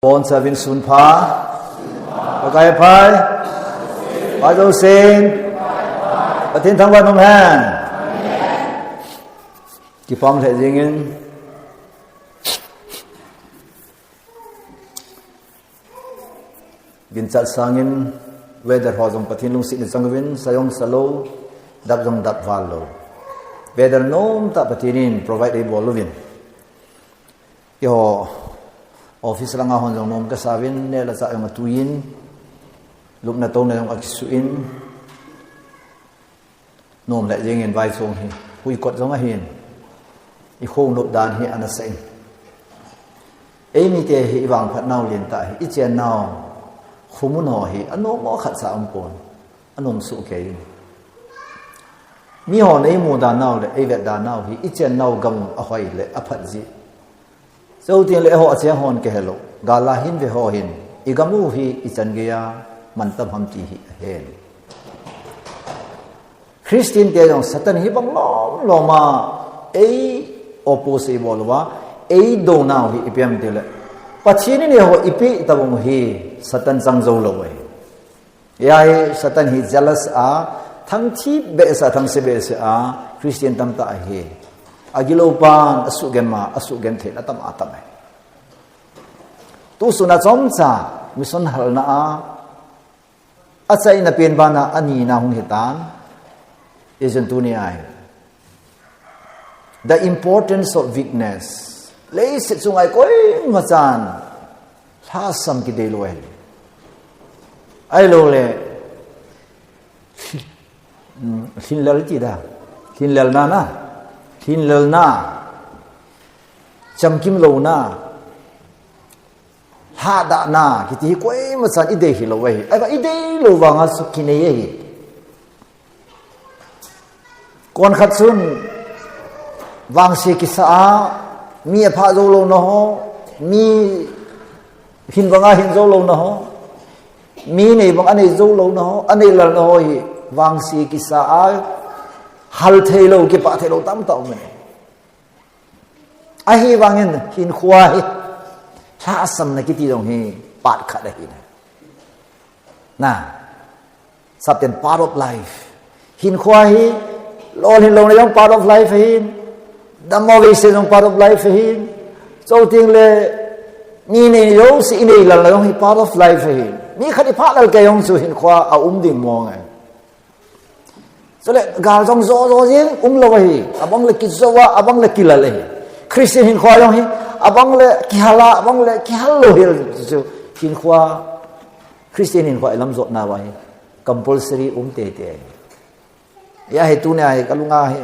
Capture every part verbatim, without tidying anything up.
Pon chavin sun pha. Pakai phai. Pai jousen. Pathen thangvah in um hen. Kipah lheh jingin. Ginchat sangin weather ho jong Pathen lungset in achang uvin, sa jong sa lou, dap jong dap val lou. Weather nomtah Pathen in provide eibol uvin. Eiho office langa hon jong nom kasa uvin, neh le chah jong atuiyin, lupna touna jong akisuh in, nom lheh jingin vaisong hi, huikot jong ahin, ikhonop dan hi ana sah in. Eimite hi ivangphat nau lentah hi, ichen nau, khomun ho hi, anom mo khatcha umpon, anom soh kei in. Mihon eimu dan nau le, eivet dan nau hi, ichen nau gam ahoi le, aphat ji. Chuteng le eiho acheng hon kihelou, gal a hin ve ho hin, igam u hi ichan geiya mantam ham ti hi ahen. Christian te jong Satan hi bang lom lom a, ei oppose eibol uva, eidouna u hi ipi ham itile, Pathen in eiho eipeh tabang u hi Satan chang jou lou ahi. Hiya hi Satan hi jealous a, thangthip behseh, thangse behseh a, Christian tamtah ahi. Agilou pan, asuhgenma, asuhgentheina atam atam ahi. Tusun a chomcha, mission halna a, achaina pen bana, anina hung hitan, ijeh inem itile, the importance of weakness. Leiset chunga koima chan lhasam kidei lou ahi. Ahilouleh, mm, lhinlel ti da. Lhinlelna na. Lhinlelna. Chamkim louna. Lhadahna kiti hi koima chan idei hilou ahi. Ahivang idei lou vanga chu kinei ahi. Konkhat chun vangse kisa a, mi aphah jou louna ho, mi hin banga hin jou louna ho, mi nei bang anei jou louna ho, anei lalna ho hi, vangse kisa a, hal theilou, kipah theilou tamtah um e. Ahivangin hinkho hi lhahsamna kiti jong hi part khat ahi. Na, sapten part of life. Hinkho hi lolhin louna jong part of life ahin. Dammo veise jong part of life ahin. Chuteng le mi nei jouse inei lalna jong hi part of life ahin. Mi khat iphah lel kei jong chu hinkho a um ding mong e. Chule, gal jong jo jo jing, umlou ahi. Abang le kijou a, abang le kilal ahi. Christian hinkho jong hi, abang le kihal a, abang le kihal lou hel chu. Hinkho, Christian hinkho ilam jotna uva hi, compulsory um teitei ahi. Hiya hi tunia hi, kalunga hi,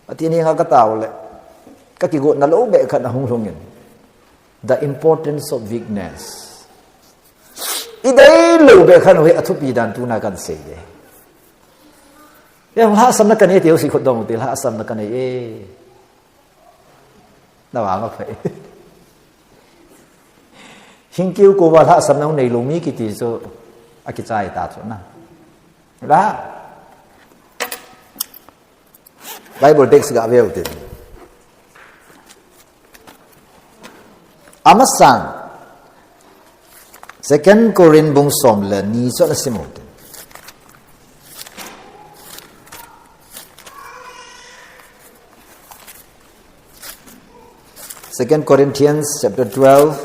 Pathen henga katao le, kakigotna lou beh khat ahung lhungin. The importance of weakness. Idei lou beh khat u hi athupi dan tuna kansei e. Hiya lhahsamna kanei e ti jouse khut dong u te, lhahsamna kanei e. Na vang a phai. Hing keu kouva lhahsamna neilou mi kiti chu akichai ta chu na. La. Bible text ga veu te. Amasan, Second Corinth bung som le ni chun asim u te. Second Corinthians chapter twelve.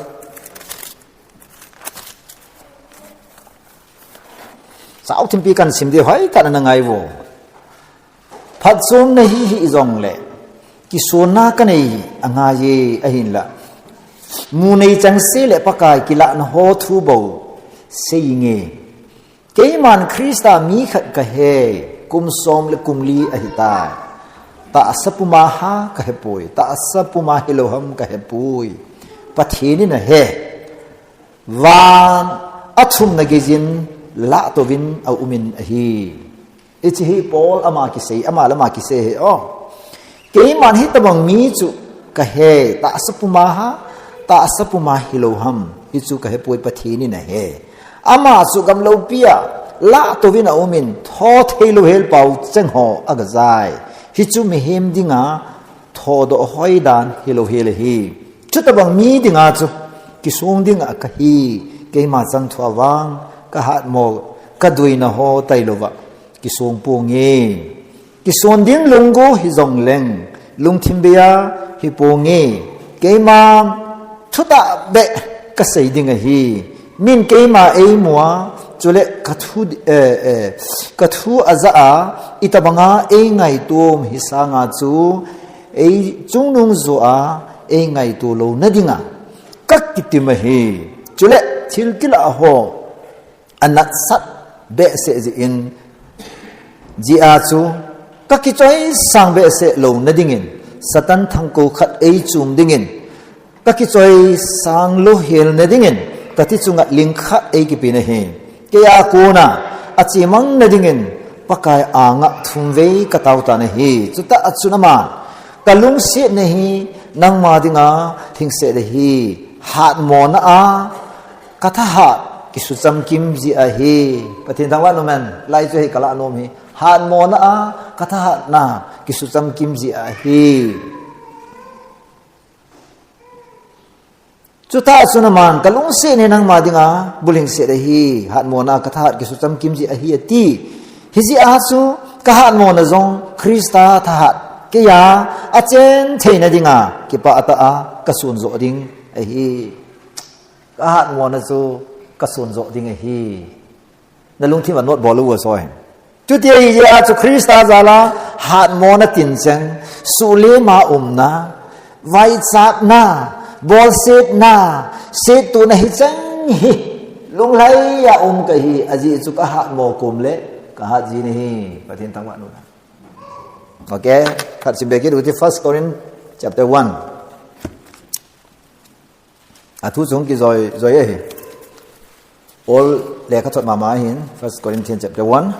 Chao thimpi kasim ding hoitah in na ngai vo. Phatchomna hi hih jongle, kisonna kanei hi angai e ahinla. Mu nei chengse le Pakai kilahna ho thu bou sei inge. Keiman Christa mi khat kahi, kum som le kum li ahitai. Tahsa puma ham kahepoi, tahsa puma hilou ham kahepoi. Pathen in ahe. Van athumna geiyin lahtouvin aumin ahi. Hiche hi Paul ama kisei, ama le ama kisei ahi o. Keiman hitobang mi chu kahi, tahsa puma ham, tahsa puma hilou ham, hichu kahepoi, Pathen in ahe. Ama chu gam loupia lahtouvin aumin, tho theilou helpau cheng ho agajai. Hichu mihem dinga thodoh hoidan hilou hel ahi. Chutobang mi dinga chu Kisong ding a kahi, keima chang thu a vang, kahatmo, kaduina ho tailouva, kisong ponge. Kison ding lunggu hijongleng, lungthim beiya hiponge. Keima thutah beh kasei ding ahi. Min keima eimua, chule kathu, eh, eh, kathu aja a, itobanga eingaitom hisanga chu, ei chungnung jo a, eingaito louna dinga kakitim ahi. Chule, thil kilah ho, anatsat behseh jeh in, jeh a chu, kakichoisang behseh louna dingin, Satan thangkou khat eichum dingin, kakichoisang louhelna dingin, kati chunga ling khat eikipen ahi. Keia kona, achemangna dingin, Pakai anga thumvei katao tan ahi. Chutah a chun ama, kalungsetna hi, nangma dinga, lhingset ahi, hatmona a, kathahat, kisuchamkim jeh ahi. Pathen thangvah in umhen, lai chu hi kalah nom hi. Hatmona a, kathahatna, kisuchamkim jeh ahi. Chutah chun aman, kalungsetna hi nangma dinga, bulhingset ahi, hatmona a, kathahat, kisuchamkim jeh ahi, ati. Hijeh a chu, kahatmona jong, Christa thahat, keia, achen theina dinga, kipah tah a, kasun joh ding ahi. Kahatmona chu kasun joh ding ahi. Nalungthim a note bol uvo soi. Chuti ahijeh a chu Christa jal a hatmona tincheng, suhlema umna, vaichatna, bolsetna, settona hicheng hi, lunglhai a um kahi, ajeh chu kahatmo kom le, kahat ji nahi, Pathen thangvah in umhen. Okay, khat simbe kit uti First Corinth chapter one. Athu chung kijoi, joi ahi. Paul lekhathot mama ahin, First Corinthians chapter one.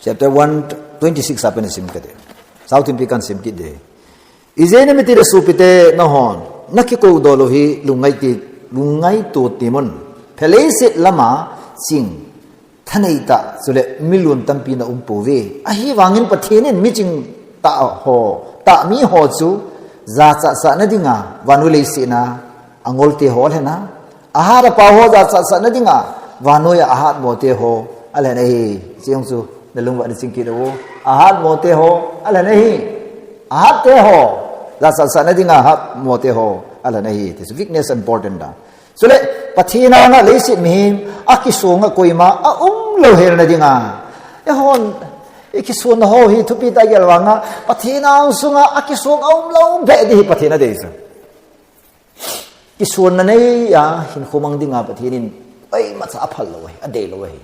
Chapter one, twenty-six a pat na sim kate. Saothim pi kan sim kit de. Ijeh inem itile sopite nahon, nakikou doh lou hi lungngai ti, lungngaito temun. Phe leiset lama ching, thanei tah, chule milun tampi na um pouve. Ahivangin Pathen in miching tah ho, tah mi ho chu, jachat sahna dinga, vannoi leiset a, angolte ho alhen a. Ahat apao ho jachat sahna dinga, vannoi a ahatmo te ho, alhen ahi. Chejong chu, nalungvah in ching kit uvo. Ahatmo te ho, alhen ahi. Ahat te ho, jachat sahna dinga, ahatmo te ho, alhen ahi. This weakness important da. Chule, Pathen anga leiset mihem, akisonga koima, aum louhelna dinga. Eihon, ikisonna ho hi thupi tah igel vanga, Pathen angsunga, akisong aum lou beh ding hi Pathen adei chu. Kisonna nei a, hinkho mang dinga Pathen in, oi, imacha aphal lou ahi, adei lou ahi.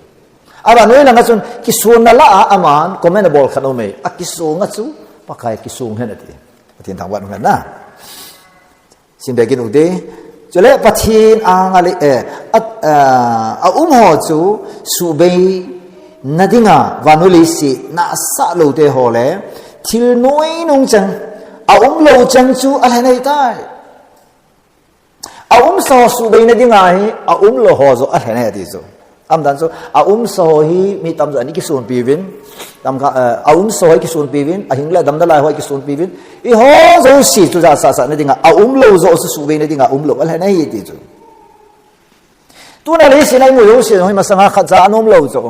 Avannoi langa chun, kisonna lah a aman, comment abol khat aume, akisonga chu, Pakai kisong hen ati. Pathen thangvah in umhen na. Simbe kit uti. Chule Pathen anga le, eh, a, a, aum ho chu, suhbeina dinga, vannoi leiset, nasah lou te ho le, thil noinung chang, aum lou chang chu, alhen ahitai. Aumsa ho suhbeina dinga hi, aum lou ho joh alhen ahi ati chu. Aumdan chu, aumsa ho hi mi tamjo in ikisonpiuvin, tamkha, eh, aumsa ho ikisonpiuvin, ahing le adamna lai ho ikisonpiuvin, eiho jouse chu jachat sahna dinga, aum lou joh chu suhbeina dinga, aum lou alhen ahi ati chu. Tuna leiset a imu jouse jong hi masanga khatcha ana um lou chu.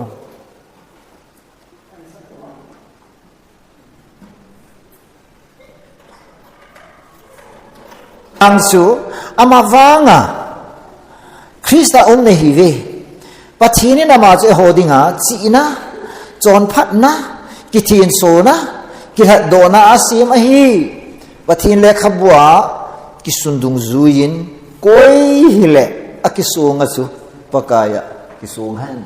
Ang chu, ama vanga, Christa um nahiuve. Pathen in ama chu eiho dinga, chihna, chonphatna, kithinsona, kilhatdohna asem ahi. Pathen lekhabua, kisun dungjuiyin, koi hile, akisonga chu, Pakai a, kisong hen.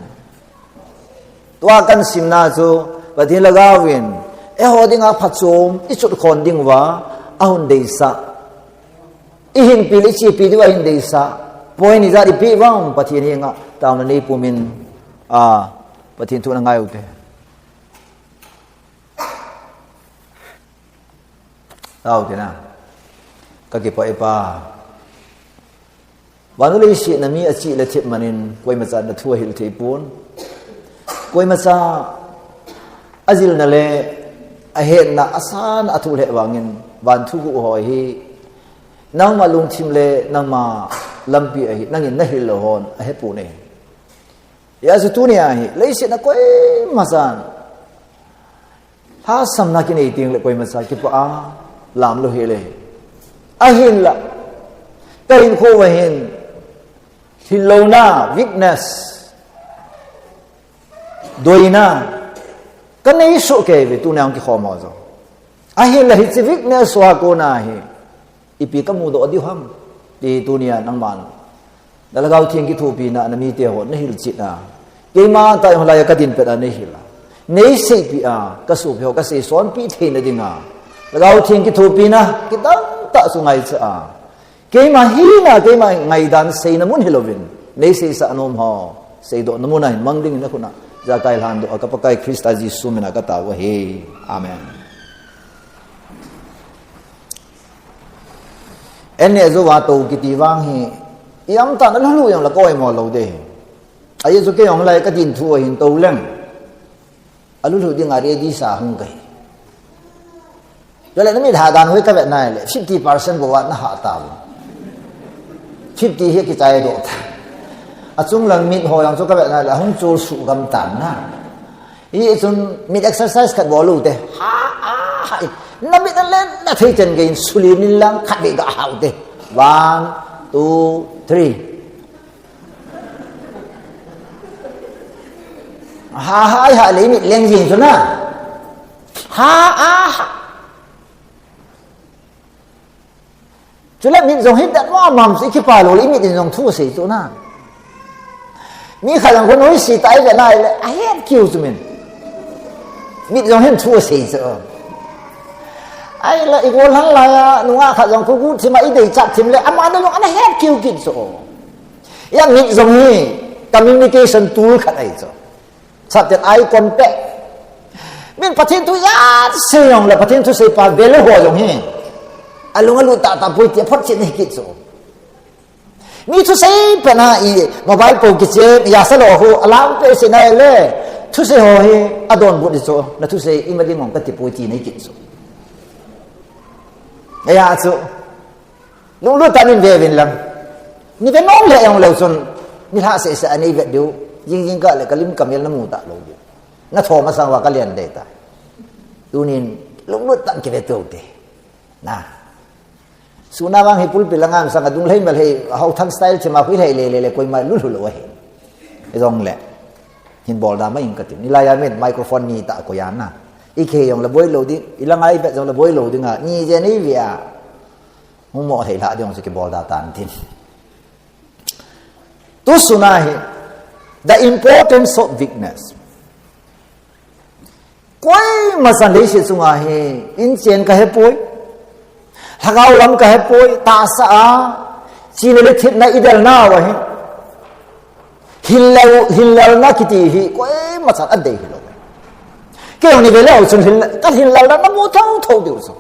Tua kan simna chu, Pathen lhagaovin, eiho dinga phachom, ichotkhom diuva, ahin deisah. Ihinpi le ichepi diuva ahin deisah. Point ijat ipi vang, Pathen henga, taona neipumin, a, Pathen thu nangai ute. Tao tina. Kakipah e Pa. Vannoi leiset a mi achih le thip manin, koimacha nathu ahil thei pon. Koimacha ajilna le ahetna asan athu le vangin van thugu ho hi nangma lungthim le nangma lampi ahi nangin nahil lou hon ahepon e. Hijeh chun tunia hi leiset a koimacha lhasamna kinei teng le koimacha kipa a lam lou hile. Ahinla kahinkho uva hin hillouna, weakness, doina kanei soh kei uve tunia hung kikhom ho jong. Ahinla hiche weakness ho a kona hi ipi kamudoh diu ham ti tunia nangman na Lhagao Theng kithopina a namite ho nahilchet a, keima tah jong hilai a kadin pet a neihil a, neiseipeh a, kasopi ho kaseisonpeh theina dinga Lhagao Theng kithopina kidang tah chu ngaicha a, keima hina, keima ngaidan seina mun hilouvin, neiseisah nom ho seidohna mun a hin mang dingin nakhut a jakai lhandoh a ka Pakai Christa Jesu mina katao ahi. Amen. Enne jouva tou kiti vang hi iamtah na lulu jong la ka oimo lou de. Ajeh chu kei jong lai kadin thu ahin tou leng alulu dinga ready sa hung kahi. Chule namit ha dan hoi kavet nai le fifty percent bou a naha tau. Fifty hi kichai doh ta. Achung lang mit ho jong chu kavet nai le ahung chol suh gam tan na. Hichun mit exercise khat bol u te. Ha, ha, ha. Namit alen na thei chen gei in sulim in lang khatvei ga ha u te. One, two, three. Ha, ha, ha, le mit leng jing chu na. Ha, ha, ha. Chule mit jong hi dat ma mam chu i kipa lou le, i mit in jong thu asei chu na. Mi khat jong khun hoi si ta i ve nai le, ahet kiu chu min. Mit jong hin thu asei chu. Ahile i gol hang lai a, nungah khat jong khu gu thim a i dei chat thim le, ama na jong ana het kiu kit chu. Hia mit jong hi communication tool khat ahi chu. Chapter eye contact. Min Pathen thu ijat sei jong le, Pathen thusei pa value ho jong hi alung alut tah tah poi ti aphotchetna hi kit chu. Mi thusei pen a i mobile po kichem, ijat sa lou ho, alam pe sei nai le, thusei ho hi adonbut di chu, na thusei ima ding jong kati poi tina hi kit chu. Hia chu. Lunglut tah in ve uvin lang. Nei ve nom le jong leu chun, mi lhah seh seh a nei vet diu. Jing jing kah le ka lim ka mel na mu talou diu. Na thou masang uva ka lian dei ta. Tunin lunglut tah in kive tou te. Na. Suna vang hi pulpit langa masang a dung lhei mal hei, hou thang style thim a hui lhei le le le koima lulhu lou ahi. Jong le. Hin bol da mai ing kati. Nilai a min microphone ni tah koi a na. I kei jong le boi lou ding, i langa i vet jong le boi lou ding a. Ni je nei ve a. Hung mo thei lhah ding chu kibol da tan tin. Tu suna hi, the importance of weakness. Koima chan leiset chunga hi, inchen ka hepoi, lhagao lam ka hepoi, tahsa a, china le thina i del nau ahi. Hinlel, hinlelna kiti hi, koima chan adei hilou. Kei jong ni ve leu chun hin, ka hinlelna na mu thou thou diu chu.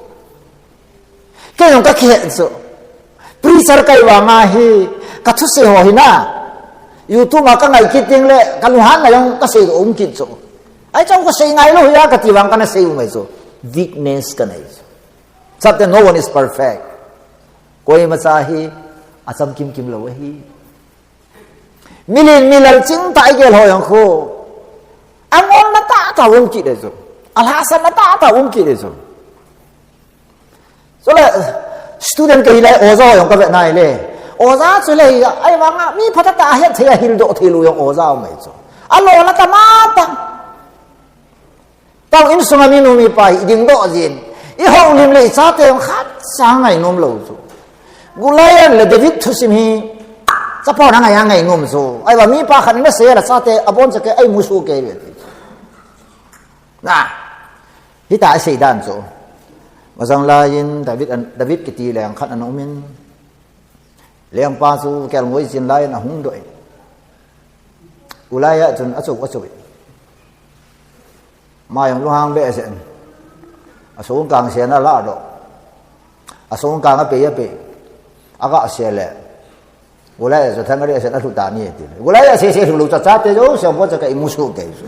Kei jong ka kihe chu. Preacher kai vang a hi, ka thusei ho hi na. YouTube a ka ngai kit ding le, ka lunghan na jong ka sei um kit chu. Ai chang ka sei ngai lou hi a ka ti vang ka na sei um ngai chu. Weakness ka nei chu. Chapter no one is perfect. Koima cha hi, acham kim kim lou ahi. Milen milal ching tah i gel ho jong khu. Angolna tah tah um kit de chu. Alhahsamna tah tah um kit de chu. Chule, student ka hi lai, oja ho jong ka ve nai le. Oja chu le, ahivanga, mi phatah tah a het thei a hildoh thei lou jong oja um mai chu. Alona tah ma tah. Tang insunga minu mipa hi i dingdoh jin. I houlim le i chate jong khat cha ngai nom lou chu. Goliath le David thusim hi, chapon a ngai a ngai nom chu. Ahivang mipa khat in asei le chate abon cha kei a imu soh kei ve ti. Na. Hita asei dan chu. Masang lai in David an, David kiti leng khat ana um in. Lengpa chu kelngoi chin lai in ahung doh in. Goliath chun achu, achu in. Ama jong lunghang behseh in. Asung kang sen ala doh. Asung kang apei, apei. Aga se le. Goliath chu thangari asen alhu ta ni ti. Goliath se se lhu lou cha chate jouse abon cha kei a imu soh kei chu.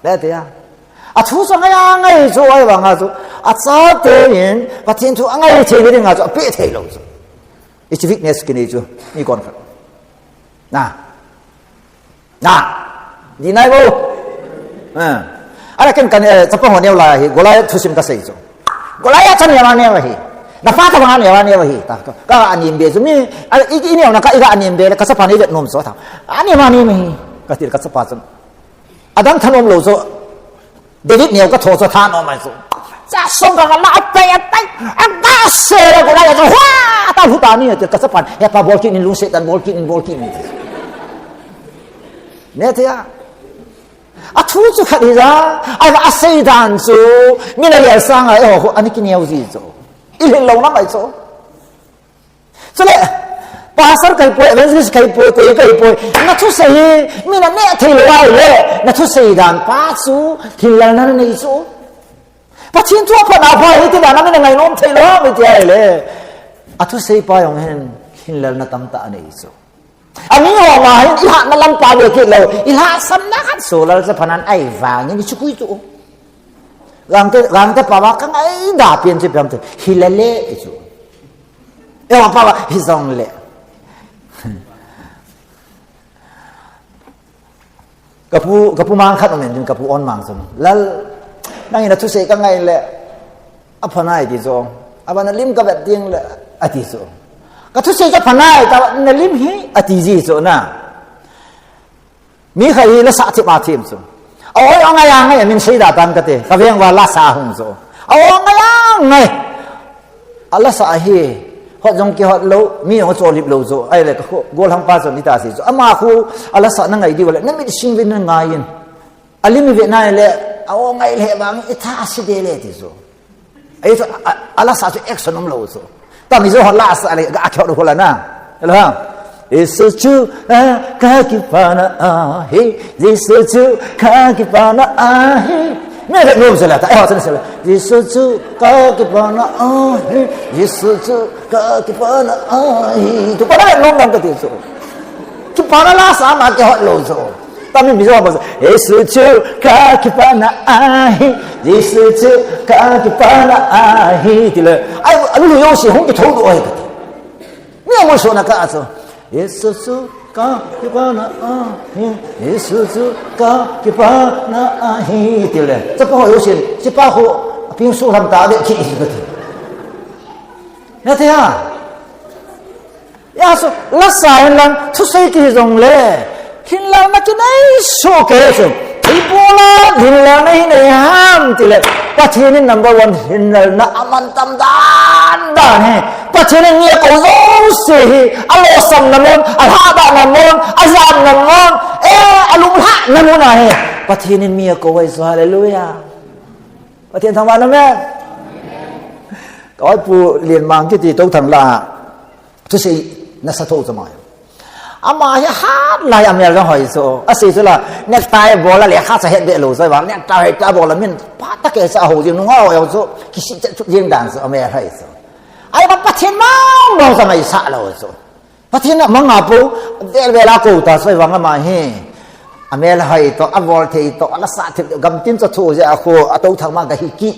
Neh thei a. Athu chu angai angai chu, ahivanga chu, achate in Pathen thu angai thei dinga chu apeh thei lou chu. Hiche weakness kinei chu, mi kon khat. Na. Na. Di nai bo. Ah. Ala ken kan, eh, chapang ho neo lai hi, Goliath thusim kasei chu. Goliath chu neo a neo ahi. Napha tobang a neo a neo ahi. Ta, ka, ka anem be chu mi, a, i, i neo na ka, i ka anem be le, ka chapa nei vet nom chu ta. Anem a nem ahi. Kati le ka chapa chun. Adang thanom lou chu. David neo ka tho chu thanom ahi chu. Cha song ka la a pai a tai. A ga se le Goliath chu. Hua! Ta hu ta ni te ka chapa. He pa bol kit in lungset tan bol kit in bol kit in. Neh thei a. Athu chu khat hi ja. A, asei dan chu. Min a lel sang a, eh, ho, ani kineo ji chu. I lhin lou na mai chu. Chule, pastor kahi poi, evangelist kahi poi, koi kahi poi. Na thusei hi, min aneh thei lou ahile, na thusei dan pa chu, lhinlelna nanei chu. Pathen thu aphat na pa hi, ti dan a min angai nom thei lou, mi ti ahile. Athusei pa jong hin, lhinlelna tamtah anei chu. Ami ho ma hin, i hatna lam pa ve kit lou, i lhahsamna khat so lal sa phanan ahivangin, i chukui chu. Gangte, gangte pa va ka ngaida pen chu ipi ham ti, hilele, ti chu. Ewa pa va, hijongle. Ka pu, ka pu mang khat um in, ka pu on mang chu. Lal, nangin nathusei ka ngai le, apha nai ti chu. Ava nalim ka vet ding le, ati chu. Ka thusei ka pha nai, ta nalim hi, ati ji chu na. Mi khat hi lasa thip a thip chu. A oi angai angai, min seida tan kate. Ka veng va lasa hung chu. A oi angai angai. A lasa hi, hot jong kihot lou, mi jong cholip lou chu. Ahile ka khu, golhang pa chun hiti asei chu. Ama khu, a lasa na ngai diu le, na mit sing uvin na ngai in. A lim i ve nai le, a oi ngai le vang, i tha a si de le ti chu. Ahi chu, a, a lasa chu action um lou chu. Ta mi jo ho lasa le, ga kihot lou ho la na. Hello ha. Jesu chu, a, ka kipana ahi. Jesu chu, ka kipana ahi. Mi le nom se la ta, eh, ho se la. Jesu chu, ka kipana ahi. Jesu chu, ka kipana ahi. Tu pa na nom dang ka ti chu. Kipana lasa ma kihot lou chu. Ta mi Mizo ba, Jesu chu ka kipana ahi, Jesu chu ka kipana ahi, ti le. Ai, alu yo si hung kithou doh ahi kati. Mi amu so na ka chu. Jesu chu ka kipana ahi, Jesu chu ka kipana ahi, ti le. Chapa ho yo si, chapa ho, aping su lam ta de ki kati. Neh thei a. Hijeh chun, lasa hin lang, thusei kihi jongle, lhinlelna kinei soh kei chu. Ibola lhinlelna hi nei ham tile, Pathen in number one lhinlelna aman tam dan dan hi. Pathen in mi akou jouse hi, alosam na mun, alhahdah na mun, ajam na mun, eh, alunglhah na mun ahi. Pathen in mi akou ahi chu, hallelujah. Pathen thangvah in, amen. Ka oi Pu Lianmang kiti Touthang la. Thusei nasa thou chu ama. Ama hi hat lai a mel jong hoi chu. Asei chu la, necktie bol a lekha cha het be lou chu vang, necktie hoi ta bol a min pha ta kei cha ho jing nunga hoi chu. Kisih chet chu jing dan chu amel hoi chu. Ahivang Pathen mong mong cha ngaisah lou chu. Pathen a manga pou, vel vel a kou ta chu ahivang ama hi. Amel hoi toh, abol thei toh, alasa thei toh, gamtin chu thu jeh a khu, a Touthang ma ka hi kit.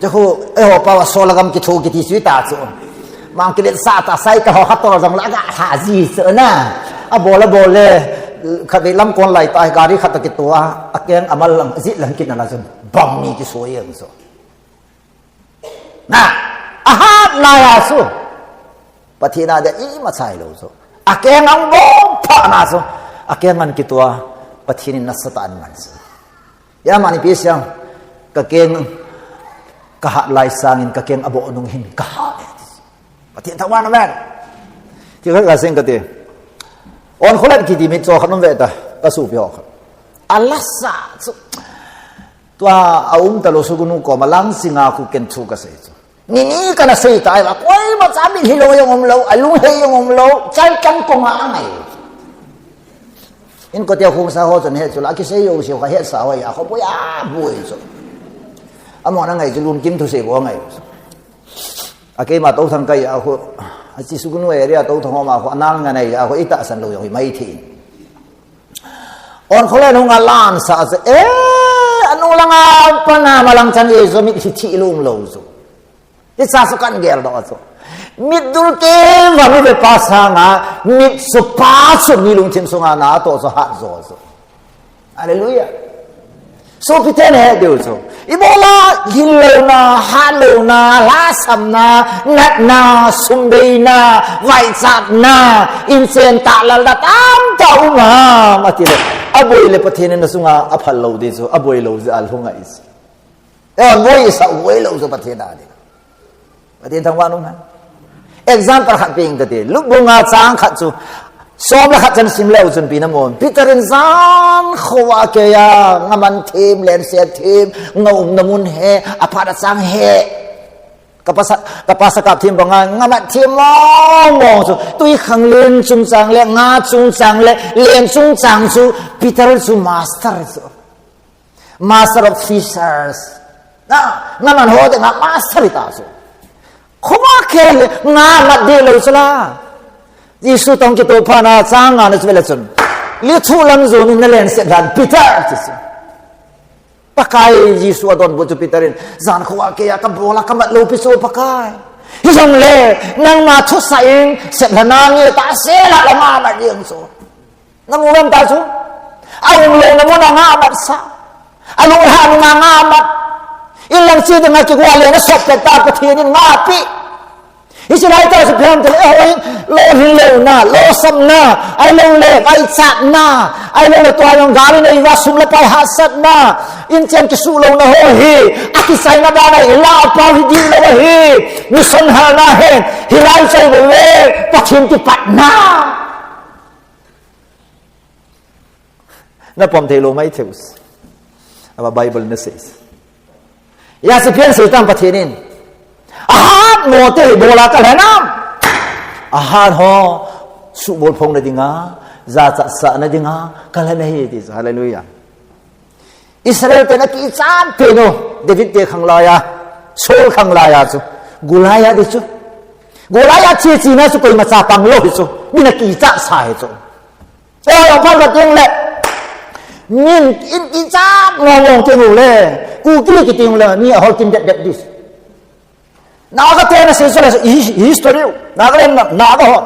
Chu khu, eiho pa va sol a gam kitho kiti chu ta chu. Mang kilet sa ta, cycle ho khat toh jong la ga tha ji chu na. Abol, abol le, khatvei lam kon lai ta, gari khat toh kitoh a, akeng amal lang, jit lang kit na la chun, bang mi kisoi ang chu. Na, ahat lai a chu. Pathen a dia imacha hilou chu. Akeng ang bol phat na chu. Akeng an kitoh a, Pathen in nasatah in aman chu. Hia mani pi siang, ka keng, ka hat lai sangin ka keng aboh nung hin ka hat. Pathen thangvah in, amen. Ti khat ka seng kati. Onkholat kiti mitcho khat um ve ta, ka sopi ho khat. Alasa chu. Tua aum talou sugunu koma lang singa khu ken thu kasei chu. Nini kana sei ta, ahivang koima cha mitlhi lou jong umlou, alunghei jong umlou, chalkang kong a angai. Inkote khomsa ho chun he chu la, akisei jouse kha hetsa ho a, kho boi a boi chu. Amahon angai chu Lunkim thusei bou angai chu. Akeima Touthang kai a khu, achi sugunu area Touthang ho ma khu, anal ngan ai a khu, itahsan lou jong hi mai thei. Onkholen hung a lansah chu, eh, anung langa pana malang chan e chu mit hi thi lum lou chu. Hicha chu kan geldoh chu. Mit dul kei va mi ve pa sanga, mit chu pa chu mi lungthim sunga na toh chu hat jo chu. Hallelujah. Sopite nahe diu chu. Ibola gin louna, hat louna, lhasamna, natna, sum beina, vaichatna, inchen tahlelna tamtah um ham, ati le. Aboi le Pathen in nasunga aphal lou di chu, aboi lou jeh a lhung ahi chu. Eh, boi sa, boi lou chu Pathen a di. Pathen thangvah in um hen. Example khat pe ing kati. Luke bung nga chang khat chu, som le khat chan sim leu chun ipi na mu em. Peter in jan khovah a kei a, ngaman thim, lenset thim, nga umna mun he, aphat achang he. Ka pasa, ka pasa kap thim banga, ngamat thim mong mong chu. Twikhanglen chungchang le, nga chungchang le, len chungchang chu, Peter chu master chu. Master of fishers. Na, ngaman ho dinga master hita chu. Khovah a kei le, ngamat deh lou chu la. Jesu toh kitoh phat na chang nga na chu vele chun. Lethuh lam jon in na lenset lhan Peter ti chu. Pakai Jesu adonbut chu Peter in. Jan khovah a kei a ka bol a ka mat lou pi chu Pakai. Hijongle, nangma thusah in, setlhana nge ta sela la ngamat ding chu. Na mu vem ta chu. A um louna mun a ngamat sa. A lunglhah nunga ngamat. In lang che dinga kigol le na sop pet ta Pathen in ngahpi. Hiche lai tah chu ipi ham itile, eh, lolhing louna, lolsamna, ahilouleh vaichatna, ahilouleh tua jong gal in eiva sum le pai hahsatna, inchen kisuh louna ho hi, akichaina bana ilah a pau hi ding lou ahi, mission halna hen, hilai chai ve ve, Pathen kipatna. Na pom thei lou maithei u. Ava Bible in asei. Hijeh a chu ipi asei tam Pathen in. Ahat mo te hi bol a kalhen am. Ahat ho, subol phong na dinga, jachat sah na dinga, kalhen ahi ti chu. Hallelujah. Israel ten akichat pen u, David te khang laiya, Saul khang laiya chu. Goliath di chu. Goliath che china chu koima cha pang lou hi chu. Min akichat sa hi chu. Chulai jong phat khat teng le. Min in kichat mong mong teng u le. Kuki kiti u le. Mi ahol kin det det dis. Naga te na sei chu le hi-, history u. Nagaland na, Naga ho.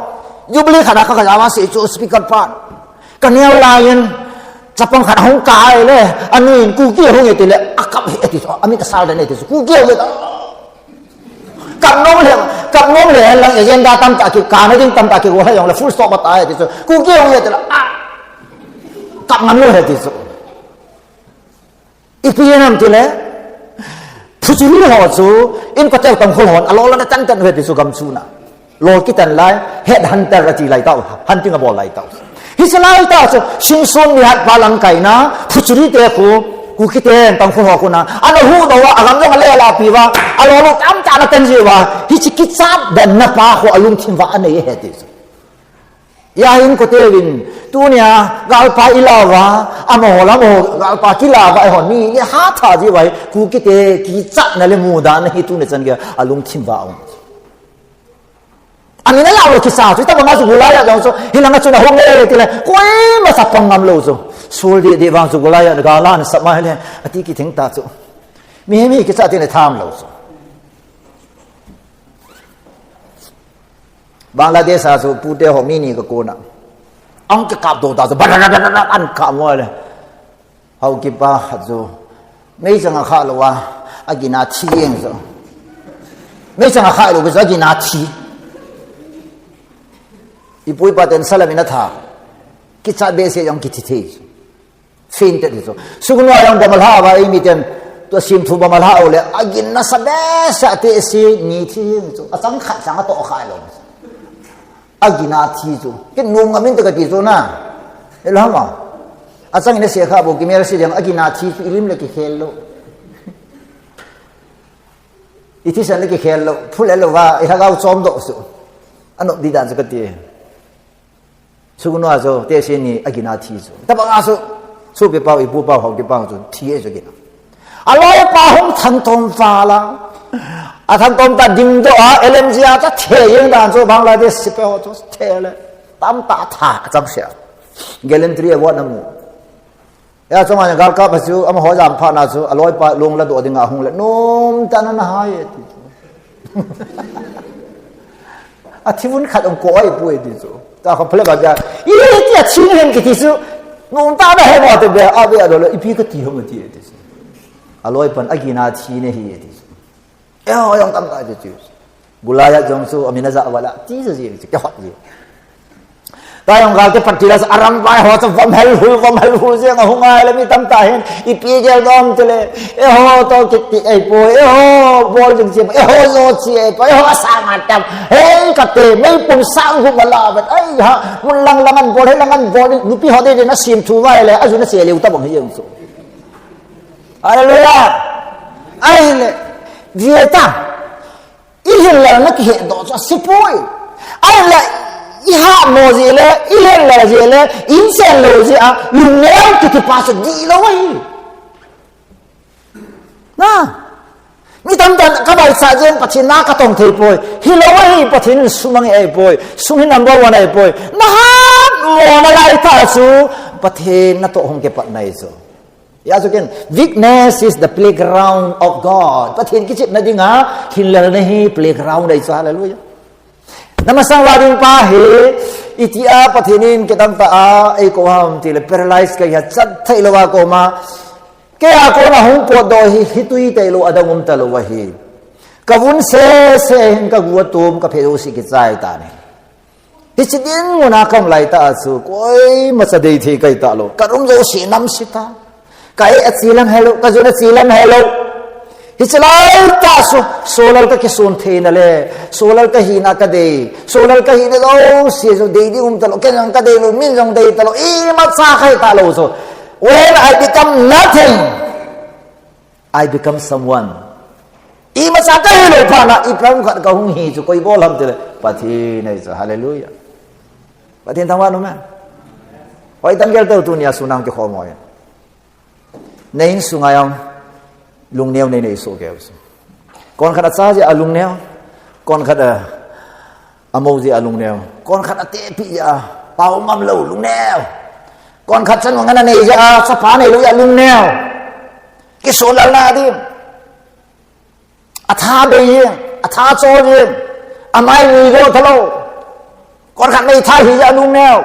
Jubilee khat a ka, ka jama sei chu speaker pan. Ka neo lai in. Chapang khat hung kai le. Anu in Kuki hung e ti le. Akap hi e ti chu. Amit asal den e ti chu. Kuki hung e. Kap nom le, kap nom le, lang agenda tamtah ki, kana ding tamtah kigol jongle, full stop atai ti chu. Kuki hung e ti la, ah. Kap ngam lou ahi ti chu. Ipi ham itile, Phuchuri ho chu, inkote Tangkhul hon, alol ana tan tan ahi ti chu gam chuna. Lol kitan lai, head hunter ati lai tau, hunting abol lai tau. Hiche lai tah chu, Simson nihat pa lamkaina, Phuchuri te khu, Kuki ten, Tangkhul ho khu na, ana huhdoh uva, agam jong alela pi uva, alol u tamtah ana tan ji uva, hiche kichat den na pa khu alungthim uva anei ahi ti chu. Hijeh in kote uvin, tunia, galpa ilah uva, amaho le amaho, galpa kilah uva, eiho ni, ni hatha ji uva, Kuki te, kichatna le mudahna hi tuni chan geiya, alungthim uva aum. Amin alah lou kisa chu, hitabanga chu Goliath jong chu, hilanga chu na hung e ti le, koima sa pang ngam lou chu. Saul deh deh vang chu Goliath ga lan sap mai le, ati kithing ta chu. Mihem hi kisa ti le tham lou chu. Bangladesh a chu pute ho mi ni ka kona. Ang kikap doh ta chu, ba da da da da da, an kap mo le. Haokip pa khat chu, meichang a khah lou a, agin a thi jeng chu. Meichang a khah lou chu agin a thi. Ipu ipa ten salam in atha. Kichat behseh jong kithi thei chu. Fainted hi chu. Sugnu a jong bom alha uva, eimi ten, tua simthu bom alha u le, agin nasa behseh a tehse ni thi jeng chu. Achang khat chang atoh kha lou. Agin a thi chu. Kei nom ngam inte kati chu na. Hello ma. Achang in ase kha bou kimel se jeng agin a thi chu ilim le kikhel lou. Ithisan le kikhel lou. Phule lou va ilhagao chom doh chu. Anop di dan chu kati. Sugnu a chu, tehse ni agin a thi chu. Tabang a chu, sopi pau, ipu pau, haokip pau chu, thi e chu agin a. Aloipa hung thangtom val a. Athangtom ta dingdoh a, L M G a ta the jeng dan chu, Bangladesh sepai ho chu, the le. Tamtah tha, achang se. Gallantry award amu. Ea, chomani galkap a chu, amaho jam phat na chu, aloipa lung ladoh dinga ahung le, "Nomtah in nahai e," ti chu. Athi vun khat ong ko ai pu e ti chu. Ta kho phale ba ja. "I ti a thi nahi em," kiti chu. "Nomtah in nahai mo," ti be, a be a do le, "Ipi kati ham," ti e ti chu. Aloipan, "Agina thi nahi e," ti chu. "Eo, eo, tam ta," ti chu. Goliath jong chu, amin aja vala, ti chu ji, ti kihot ji. Ta jong galte pat tila chu, aramvai ho chu, vom hel hul, vom hel hul jeng ahung ai le mi tamtah hin, ipi gel dom tile, "Eiho toh kiti ei poi, eiho bol jing chi, eiho jo chi ei poi, eiho asang atam, hei kate, meipum sang gup ala vet, ai ha, mun lang lang an bol, hei lang an bol, nupi ho dei dei na sim thu vai le, aju na che leu ta bang hi jeng chu." Hallelujah. Ai le, vieta. I hinlel na kihe doh chu asipoi. Ai le, i ha mo ji le, i hinlel ji le, in chen lo ji a, lungneo kiti pa chu di lo ahi. Na. Mi tamtah ka vai sa jeng Pathen na ka tong thei poi. Hi lo ahi Pathen in sum ange ei poi. Sum hi number one ei poi. Na ha mo na lai ta chu Pathen na toh hung kipat nai chu. Ya chu ken, weakness is the playground of God. Pathen kichepna dinga, hinlelna hi playground ahi chu, hallelujah. Namasang va ding pa hi, itia Pathen in kitang ta a, ei ko ham tile paralyze kahi a chat thei lou a koma. Kei a kona hung potdoh hi, hitui tei lou, adang um ta lou ahi. Ka vun sese hin ka gu atum, ka phe jouse kichai tan ahi. Hiche dinmun a ka um lai ta a chu, koima cha dei thei kahi ta lou. Ka room jouse nam si ta. Ka eh achi lam helou, ka jun achi lam helou. Hiche lai ta chu, solal ka kisun theina le, solal ka hina ka dei, solal ka hina jouse chu dei ding um ta lou, ken jong ka dei lou, min jong dei ta lou, imacha kahi ta lou chu. When I become nothing, I become someone. Imacha kahi lou phat na, ipi ham khat ka hung hi chu, koi bol ham tile, Pathen ahi chu, hallelujah. Pathen thangvah in um hen. Hoitah in gel tau tunia sun a hung kikhom u ahi. Na insunga jong, lungneo nei nei soh kei u chu. Konkhat acha jeh a lungneo, konkhat a, amou jeh a lungneo, konkhat atehpi jeh a, pao ngam lou lungneo. Konkhat chanu ngana nei jeh a, chapa nei lou jeh a lungneo. Kisolalna ding. Atha bei jeng, atha chol jeng, amai ni jo tha lou. Konkhat meithai hi jeh a lungneo.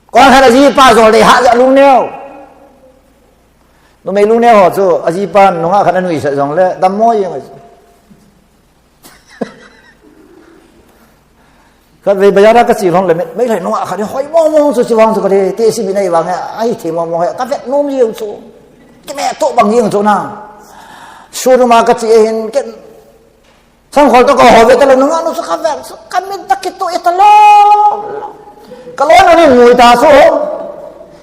Konkhat ajipa jol dei hah jeh a lungneo. Numei lungneo ho chu, ajipan nungah khat anuisat jongle, dammo jeng ahi chu. Khatvei bazar a ka che lhon le, mei, meilhei nungah khat hi hoi mong mong chu, chuvang chu ka ti, tehse mi nei vang e, ahi thei mong mong e, ka vet nom jeng chu. Kimeh toh bang jeng chu na. Showroom a ka che hin, ken, sangkhol toh ka ho ve talou, nungah nu chu ka vet chu, ka mit tah kitoh e talou. Ka loi nu nin ngui ta chu.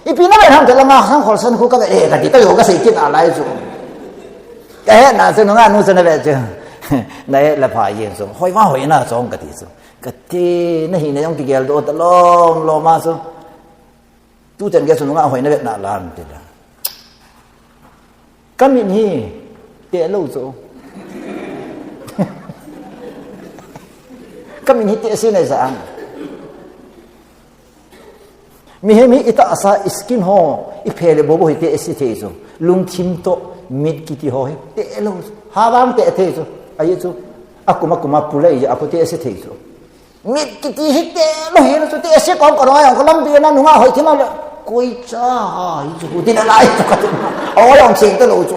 Ipi na vet ham ti langa, sangkhol san khu ka vet e, ka ti, ka jo ka sei kit nalai chu. Ka hetna chu, nungah nu chu na vet chu. Na het le pha jeng chu. Hoi vang hoi na chong ka ti chu. Ka ti, na hina jong kigel doh ta lom lom a chu. Tu chan gei chu nungah hoi na vet nalai ham ti la. Ka mit hi teh lou chu. Ka mit hi tehse nei sa ang. Mihem hi i tahsa, i skin ho, i phe le bobo hi tehse thei chu. Lungthim toh, mit kiti ho hi teh lou chu. Ha vang teh thei chu. Ahi chu. Akum akum a pulei jeh a khu tehse thei chu. Mit kiti hi teh lou hi chu, tehse kom ka ngai ang ka lampi na nungah hoi thim a le. Koi cha hi chu, ti nalai chu ka ti. Aw, jong cheng talou chu.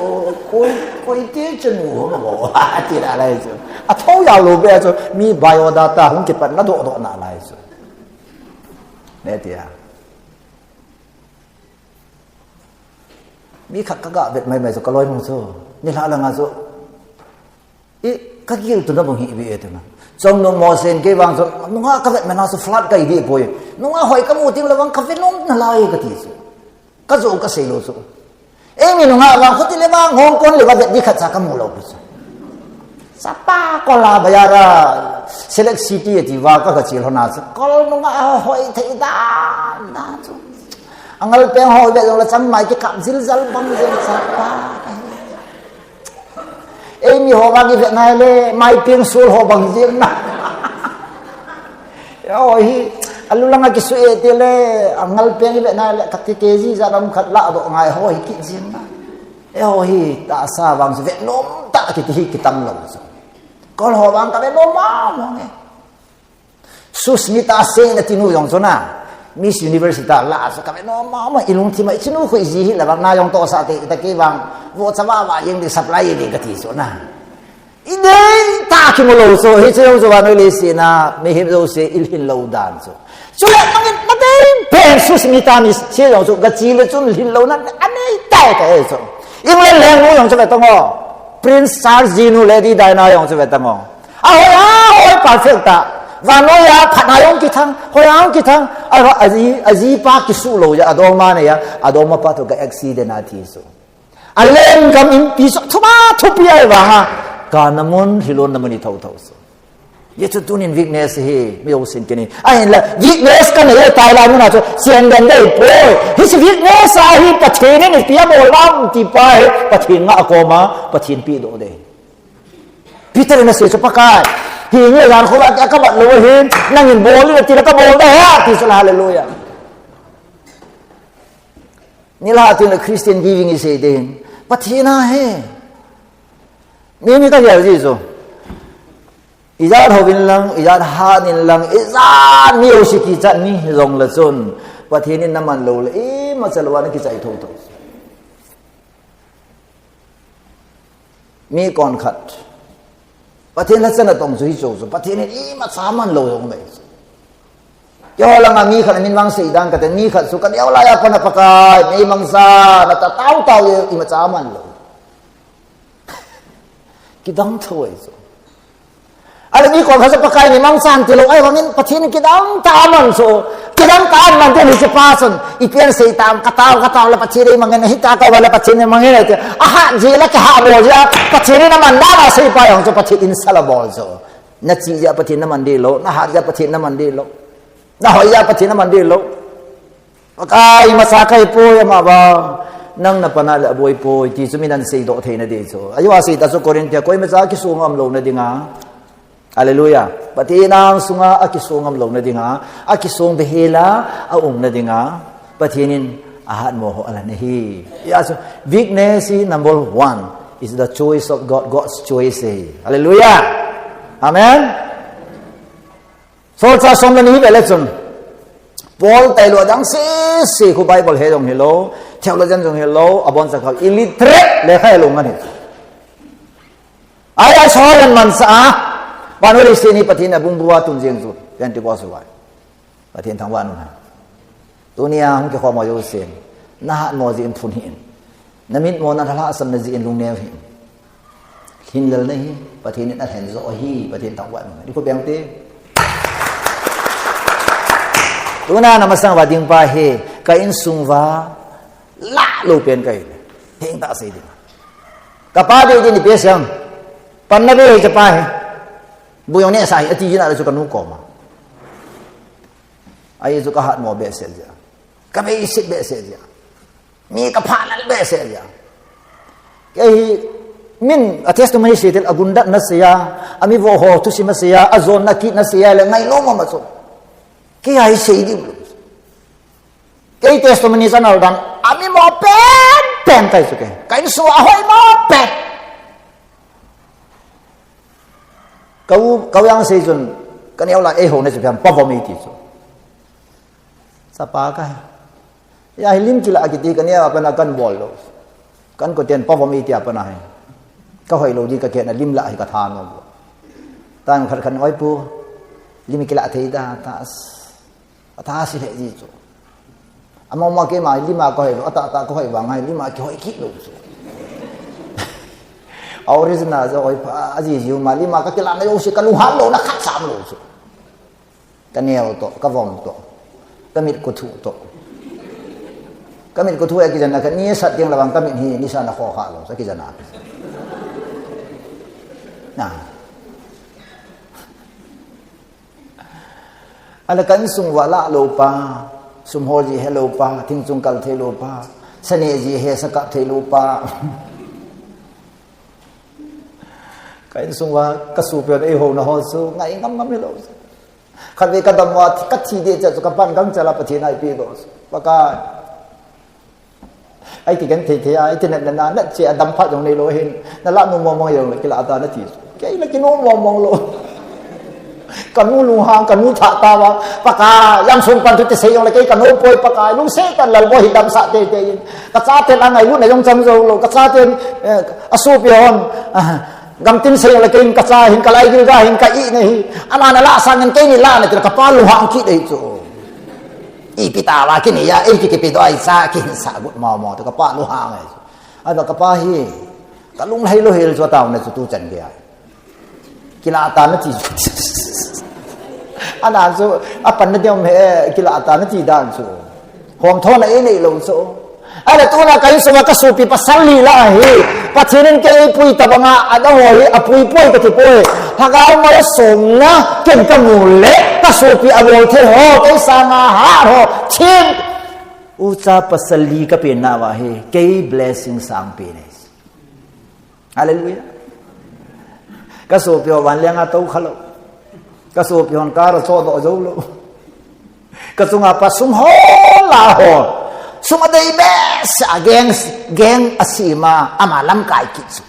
Koi, koi ti chu nu ho mo. Ti nalai chu. Atho jao lou be chu. Mi biodata hung kipat na doh doh nalai chu. Ne tia. Mi khat ka ga vet mai mai chu ka loi mong chu. Nilhah langa chu. I, ka giltuna bang hi ipi e tina. Chomnom mo sen kei vang chu, nungah ka vet mena chu flood kahi deh poi. Nungah hoi ka mu teng le vang ka ve nom nalai ka ti chu. Ka jo ka sei lou chu. Eimi nungah vang khuti le vang ngong kon le va vet di khat cha ka mu lou pi chu. Chapa kol a bazar a Select City ati va ka ka che lhon a chu. Kol nungah hoi thei dan dan chu. Angal peng ho vet jong le cham mai kikap jil jal bang jeng chapa. Eimi ho vang i vet nai le, mai peng sul ho bang jeng na. Yo hi, Alu langa kisu e tile, angal peng ive nale, kati keji ja lam khat la do ngai ho hi kijin na. E ho hi tahsa vang su ve nom ta kiti hi kitam lo su. Kol ho vang ka ve nom ma mo nge. Susmita Sen ati nu jong chu na. Miss Universe ta la chu ka ve nom ma ma, ilungthim a ichinu khu iji hi la vang na jong tosa te ta kei vang. Vo cha va va yeng di supply di kati chu na. Idei ta kimu lo chu, hiche jong chu vannoi leiset a mihem jouse ilhin lo dan chu. Chule mangin matei pen Susmita Miss che jong chu gachi le chun lhin lo na anei tai tai chu. England leng nu jong chu ve tong o. Prince Charles ji nu Lady Diana jong chu ve tong o. Ahoi, ahoi, perfect ta. Vannoi a phatna jong kithang, hoi a jong kithang. Aji, ajipa kisu lo ja, adongma nei a, adongma pa toh ga accident a thi su. Aleng kam inpi su, thuma thupi ai va ha. Kana mun, hilon na mun i thotho su. Hichu tunin weakness hi, mi jousen kini. Ahinla, weakness kanei tai lai muna chu, chen den dei poi. Hiche weakness a hi, Pathen in ipi abol ham ti pa hi, Pathen ngah koma, Pathen pedoh dei. Peter in asei chu Pakai. Hi nge jan kho la ka bat lo hin, nangin bol le ti la ka bol da ha, ti chu la hallelujah. Nilhah tin le Christian giving isei ding. Pathen a hi. Mi mi ka gel ji chu. Ijat hovin lang, ijat hanin lang, ijat mi jouse kichat mi jong le chun. Pathen in naman lou le, imacha lou a na kichai thotho. Mi kon khat. Pathen la chan atong chu hichu chu. Pathen in imacha man lou jong le. Keiho langa mi khat amin vang sei dan kate, mi khat chu kaneo laiya pat a Pakai, neimangcha, na ta tao tao e, imacha man lou. Kidang tho e chu. Ale mi kon khat chu Pakai neimangcha ti lou, ahivangin Pathen kidang tah a man chu. Kidang tah a man te hiche pa chun, ipi asei tam, ka tao, ka tao le Pathen neimangin, hita ka va le Pathen neimangin, ati. Ahat ji le kihat bol ji a, Pathen in aman dan a sei pa jong chu Pathen in sala bol chu. Na chi jeh a Pathen naman ding lou, na hat jeh a Pathen naman ding lou. Na hoi jeh a Pathen naman ding lou. Pakai, imacha kahi poi ama vang. Nang na pan a le aboi poi, ti chu min ahin seidoh theina ding chu. Ajeh a sei ta chu Corinth a, koimacha akisong ngam louna dinga. Hallelujah. Pathen angsunga akisong ngam louna dinga. Akisong behel a aumna dinga. Pathen in ahatmo ho alan ahi. Hijeh chun, weakness hi number one is the choice of God, God's choice ahi. Hallelujah. Amen. Solchah som le ni hi ve le chun. Paul tailou adang sese khu Bible he jong hilou, theologian jong hilou, aboncha khat illiterate lekha helou ngen ahi. Ahi, ahi, Solomon mansa a, vannoi leiset hi Pathen in abungbu a tun jeng chu, Pentecost uva. Pathen thangvah in um hen. Tunia hung kikhom ho jousen, na hatmo jeh in phun hih in. Na mitmo na lhahsamna jeh in lungneo hih in. Hinlelna hi, Pathen in alhen joh ahi, Pathen thangvah in um hen. I khut beng te. Tuna na masang uva ding pa hi, ka insung uva, lah lou pen kahi. Heng tah sei ding. Ka pa dei ding ni pe siam. Pan na be hi chapa hi. Bu jong nehsah hi, ati jin a le chu ka nu koma. Ahi chu ka hatmo behseh jeh a. Ka beiset behseh jeh a. Mi ka phalal behseh jeh a. Kei hi min a testimony sei til a gundatna sei a, a mi vo ho thusim a sei a, a jonna kitna sei a le ngainom mama chu. Kei a hi sei ding lou. Kei testimony chanel dan, a mi mo pen pen kahi chu kei. Ka insung a hoi mo pen. Ka u, ka u jong sei chun, ka neo la eiho na chu phiam, pa vom ei ti chu. Chapa kahi. Hia hi lim kilah kiti ka neo a pat a kan bol lou. Kan koten pa vom ei ti a pat a hi. Ka hoi lou ding ka kehna lim lah hi ka tha nom lou. Tang khat khat oi pu, lim kilah thei da, ta. Atha si lheh ji chu. Ama ma keima lima ka hoi, atah tah ka hoi vang hai, lima kihoi kit lou chu. A original jo hoi pha, aji ji ma lima ka kilah na jouse ka lunghan louna khat sam lou chu. Ka neo toh, ka vom toh, ka mit kothu toh. Ka mit kothu a kijen a ka ni sat ding la vang ka mit hi nisa na kho kha lou, sa kijen a. Na. Ahile ka insung uva lah lou pa, sum hol ji helou pa, thing chung kal thei lou pa, sa neh ji he sa kap thei lou pa. Ka insung uva ka sopi hon eiho na ho chu ngai ngam ngam hilou. Khatvei kadam uva, kathi ding chu kapan gangchela Pathen a eipedoh. Pakai. Eiti genthei thei a, eiti nat nat a, nat che a dam phat jong neilou hin. Nalah nom mong mong jongle, kilah tan nati. Kei la kinom mong mong lou. Kanu lunghang, kanu thah tauva. Pakai, jam sung pan thu ti sei jongle, kei kanom poi Pakai. Lungset tah in Lalboi hi damsah teitei in. Kachaten angailutna jong chang jou lou. Kachaten, eh, asopi hon, ah, gamtin sei jongle, kei in kacha hin, kalaigil ga hin, ka-i nahi. Aman alah sangin keini lah nati le, kapa lunghang kit ahi chu. Ipi tauva kini a, eiti kipedoh a icha, kihinsah got mong mong, tu kapa lunghang ahi chu. Ahivang kapa hi, kalung lhai lou hel chu taona chu tuchan gei a. Kilah tan nati chu. Anan chu, apan na diam he, kilah tan nati dan chu. Hom thona einei lou chu. Ahile tuna ka insunga kasopi pasal li lah hi. Pathen in kei eipui tabanga, adang ho hi, apui poi kati poi. Lhagao malsomna, ken kamu le, kasopi abol thei ho, kei sanga hat ho, thim. Ucha pasal li kapen nauva hi, kei blessing sangpen ahi. Hallelujah. Kasopi ho vanlenga tou khalou. Kasopi hon car achohdoh joulou. Kachunga pa sum hol a ho. Sum adei behseh a geng, geng asem a, ama lamkai kit chu.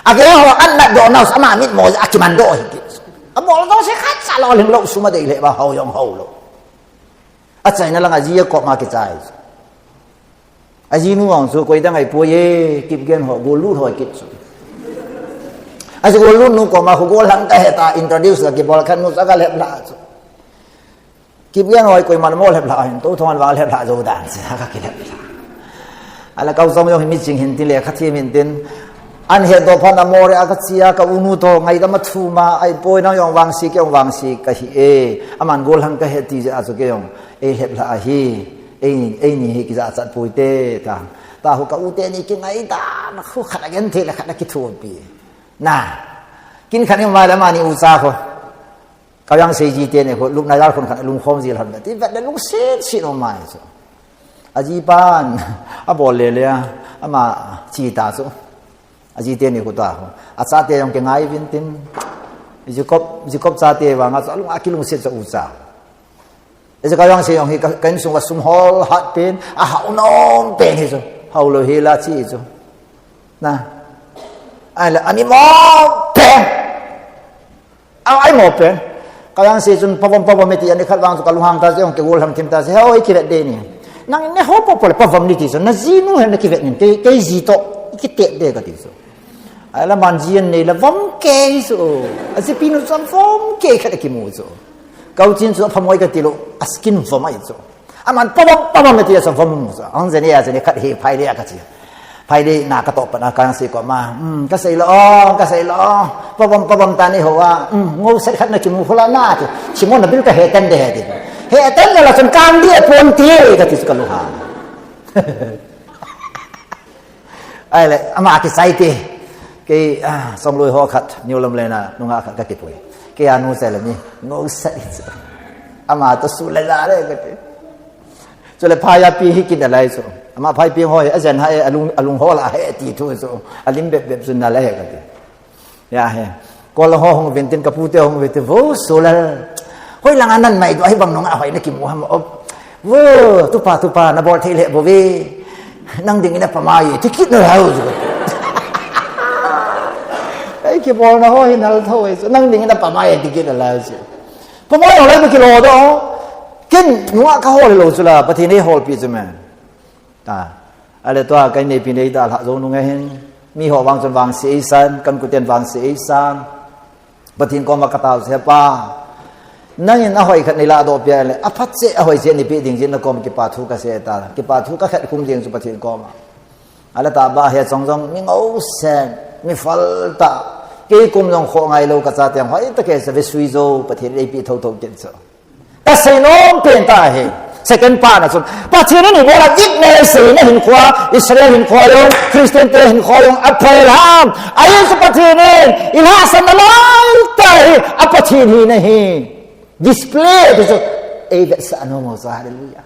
Ageng ho an natdoh nau, ama mitmo a kimandoh hi kit chu. Abol jouse khatcha lolhing lou, sum adei lheh uva hou jong houlou. Achaina langa aji a koma kichai chu. Ajinu vang chu koi dang ahipoi e, Kipgen ho, gollut ho kit chu. Aji gollut nu koma khu gollhang kahe ta, introduce kakibol, khat nu chu akalhep lhah chu. Kipgen ho koiman mo lhep lhah hin, tou thon vang lhep lhah jou dan chu, akakilhep lhah. Ahile kau jong jong hi miching hin tin, lekha them hin tin. An hetdoh phat a Moreh a kache a, ka unu toh ngaidam athum a, ahipoi nang jong vangse, kei jong vangse kahi e. Aman gollhang kahe ti jeh a chu kei jong eilhep lhah ahi. Ei, eini hi kijachat poi te, ta. Tahu ka u teni kingaidan, khu khat agenthei le khat akithopi. Na. Kin khat in um a le amani ucha khu. Ka vangse ji teni khu, lupna jalkhun khat lungkhom ji lhon ti vet le lungset set um ahi chu. Ajipan, abol le le a, ama che ta chu. Aji teni khu ta khu. Achate jong kingai uvin tin. Jacob, Jacob chate vanga chu alung akilungset chu ucha. Hiche ka vangse jong hi ka, ka insunga sum hol hat pen, ahao nom pen hi chu. Haolou hi la chi chu. Na. Ahile, ani mo pen. A, ai mo pen. Ka vangse chun pavom, pavom iti, ani khat vang chu kalunghang ta chu, jong kigol ham thim ta chu, hoi kivet ding ni. Nang ne ho po po le pavom ni ti chu, najinu hen nakivet nin, kei, kei ji toh, kitet de kati chu. Ahile aman ji anei le vom kei chu. Ajipi nu chun vom kei khat akimu chu. Kauchin chu aphamoi kati lou, askin vom ahi chu. Aman pavom, pavom ati a chu vom mu chu. Ahung jeni a jeni khat hi phailei a kache. Phailei na katoh pat a kavangse koma. Hmm, kasei lou o, kasei lou o. Pavom, pavom ta ni ho a. Hmm, ngouset khat nakimu khu la na ti. Simon na bil kahe tan de he ti. He tan le la chun kang di apon ti kati chu kalunghang. Ahile, ama kichai te. Kei, ah, Songlui ho khat, New Lamlen a, nungah khat kakipui. Kei a nu chai le mi, ngouset chu. Ama toh su le ja le kati. Chule phai a pi hi kit nalai chu. Ama phai pi ho hi, ajen ha e, alung, alung hol a he ti thu chu. Alim bep bep chu nalai he kati. Ya he. Kol ho hung uvin tin, kapute hung uvin tin, vo, Solal. Hoilanga nan mai doh, hibang nungah hoi nakimu ham o. Vo, tupa, tupa, nabol thei le bouve. Nang dingin apamai, ti kit nalai u chu. Ei, kibolna ho hi nal tho e chu. Nang dingin apamai, ti kit nalai u chu. Pamai ho lai ba kilo doh. Ken, nungah kahol lou chu la, Pathen in eiholpi chu me. Ta. Ahile tua, ka inneipi nei dalhah jou nung ahin. Mi ho vang chun vangse eisan, ka inkoten vangse eisan. Pathen koma katao chu, He Pa. Nangin ahoi khat neilah doh peh le, aphat cheh, ahoi cheh neipeh ding jeh in nakom kipa thu kasei ta. Kipa thu kakhet khum jeng chu Pathen koma. Ahile tah ba he chong jong, mi ngousen, mi phal tah. Kei kum jong khoh ngai lou kachate jong, hoi tah kei sa ve sui jou, Pathen in eipeh thotho kit chu. Kasei nom pen tah hi. Second part na chun. Pathen in ibola witness seina hinkhoa, Israel hinkhoa jong, Christian te hinkhoa jong, aphai ham. Ahi chu Pathen in, ilhahsamna laitah hi, a Pathen hina hi. Display ti chu. Ei vetsah nom u chu, hallelujah.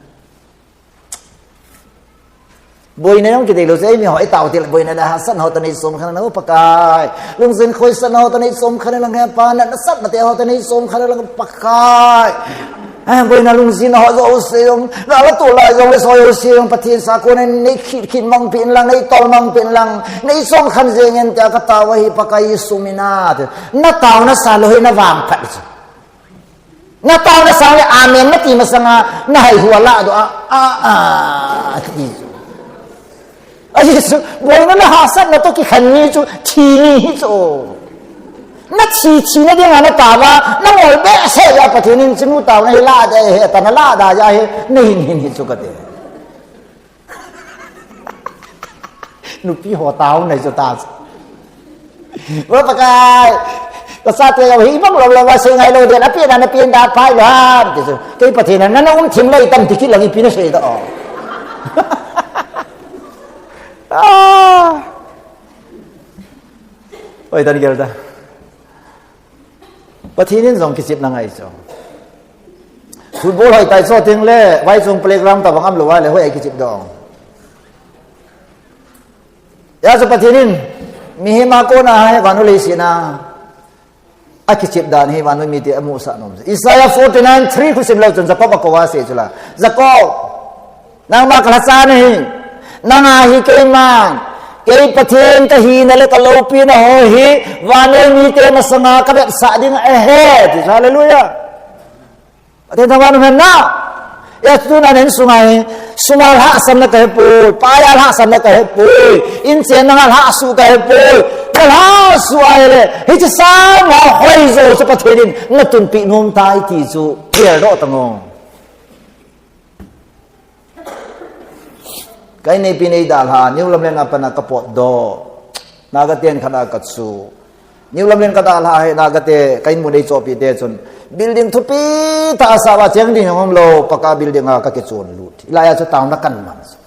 Boina jong kidei lou chu, eimi ho i tao til boina le hahsatna ho toh nei chom khen lang, Pakai. Lungset khohsatna ho toh nei chom khen lang, he Pa, natna satna te ho toh nei chom khen lang, Pakai. Eh, boina lungjinna ho jouse jong, gal a tol lai jongle jouse jong, Pathen sakon in nei khit khit mang peh in lang, nei tol mang peh in lang, nei chom khen jeng in tia ka tao ahi, Pakai Jesu mina. Na taona sa lou hi na vangphat chu. Na taona sang le amen na ti masanga na hai hua la do a, a, a, ti chu. Ahi chu, boina le hahsatna toh kikhen ni chu, thi ni hi chu. Na thi, thi na dinga na taova, na ngol behseh a Pathen in chunu taona hi la de he, ta na la da ja he, na hin hin hi chu kati. Nupi ho tao nei chu ta chu. Vo Pakai, ka chate jong hi bang lou lou va sei ngai lou den, apen a na pen da phai lou ham, ti chu. Kei Pathen a na na um thim lei tam ti kit lang ipi na sei ta o. Ah. Oi, tan gel ta. Pathen in jong kichepna ngai chu. Football hoi tai chu ting le, vaichong playground tabang um lou va le, hoi a kichep dong. Hijeh chun Pathen in, mihem a kona hi vannoi leiset a, akichep dan hi vannoi mite amusah nom. Isaiah forty-nine three khu sim leu chun Jacob a kou a asei chu la. Jacob, nangma ka lhacha nahi. Nanga hi keiman, kei Pathen ka hina le ka loupina ho hi, vannoi mite masanga ka vetsah ding ahi, ti chu, hallelujah. Pathen thangvah in umhen na. Hijeh chun tuna in sunga hi, sum a lhahsamna ka hepoi, pai a lhahsamna ka hepoi, in chenna a lhahsuh ka hepoi, ka lhahsuh ahile, hiche sang a hoijo chu Pathen in na tunpeh nom tai ti chu, clear doh tang o. Ka in neipi nei dalha, New Lamlen a pat a ka potdoh. Naga ten khat a ka chu. New Lamlen ka dalha hi, Naga te, ka in mun nei chohpeh te chun. Building thupi tah a sah uva cheng ding jong um lou, paka building a ka kichon lut. Hilai a chu taona kan man chu.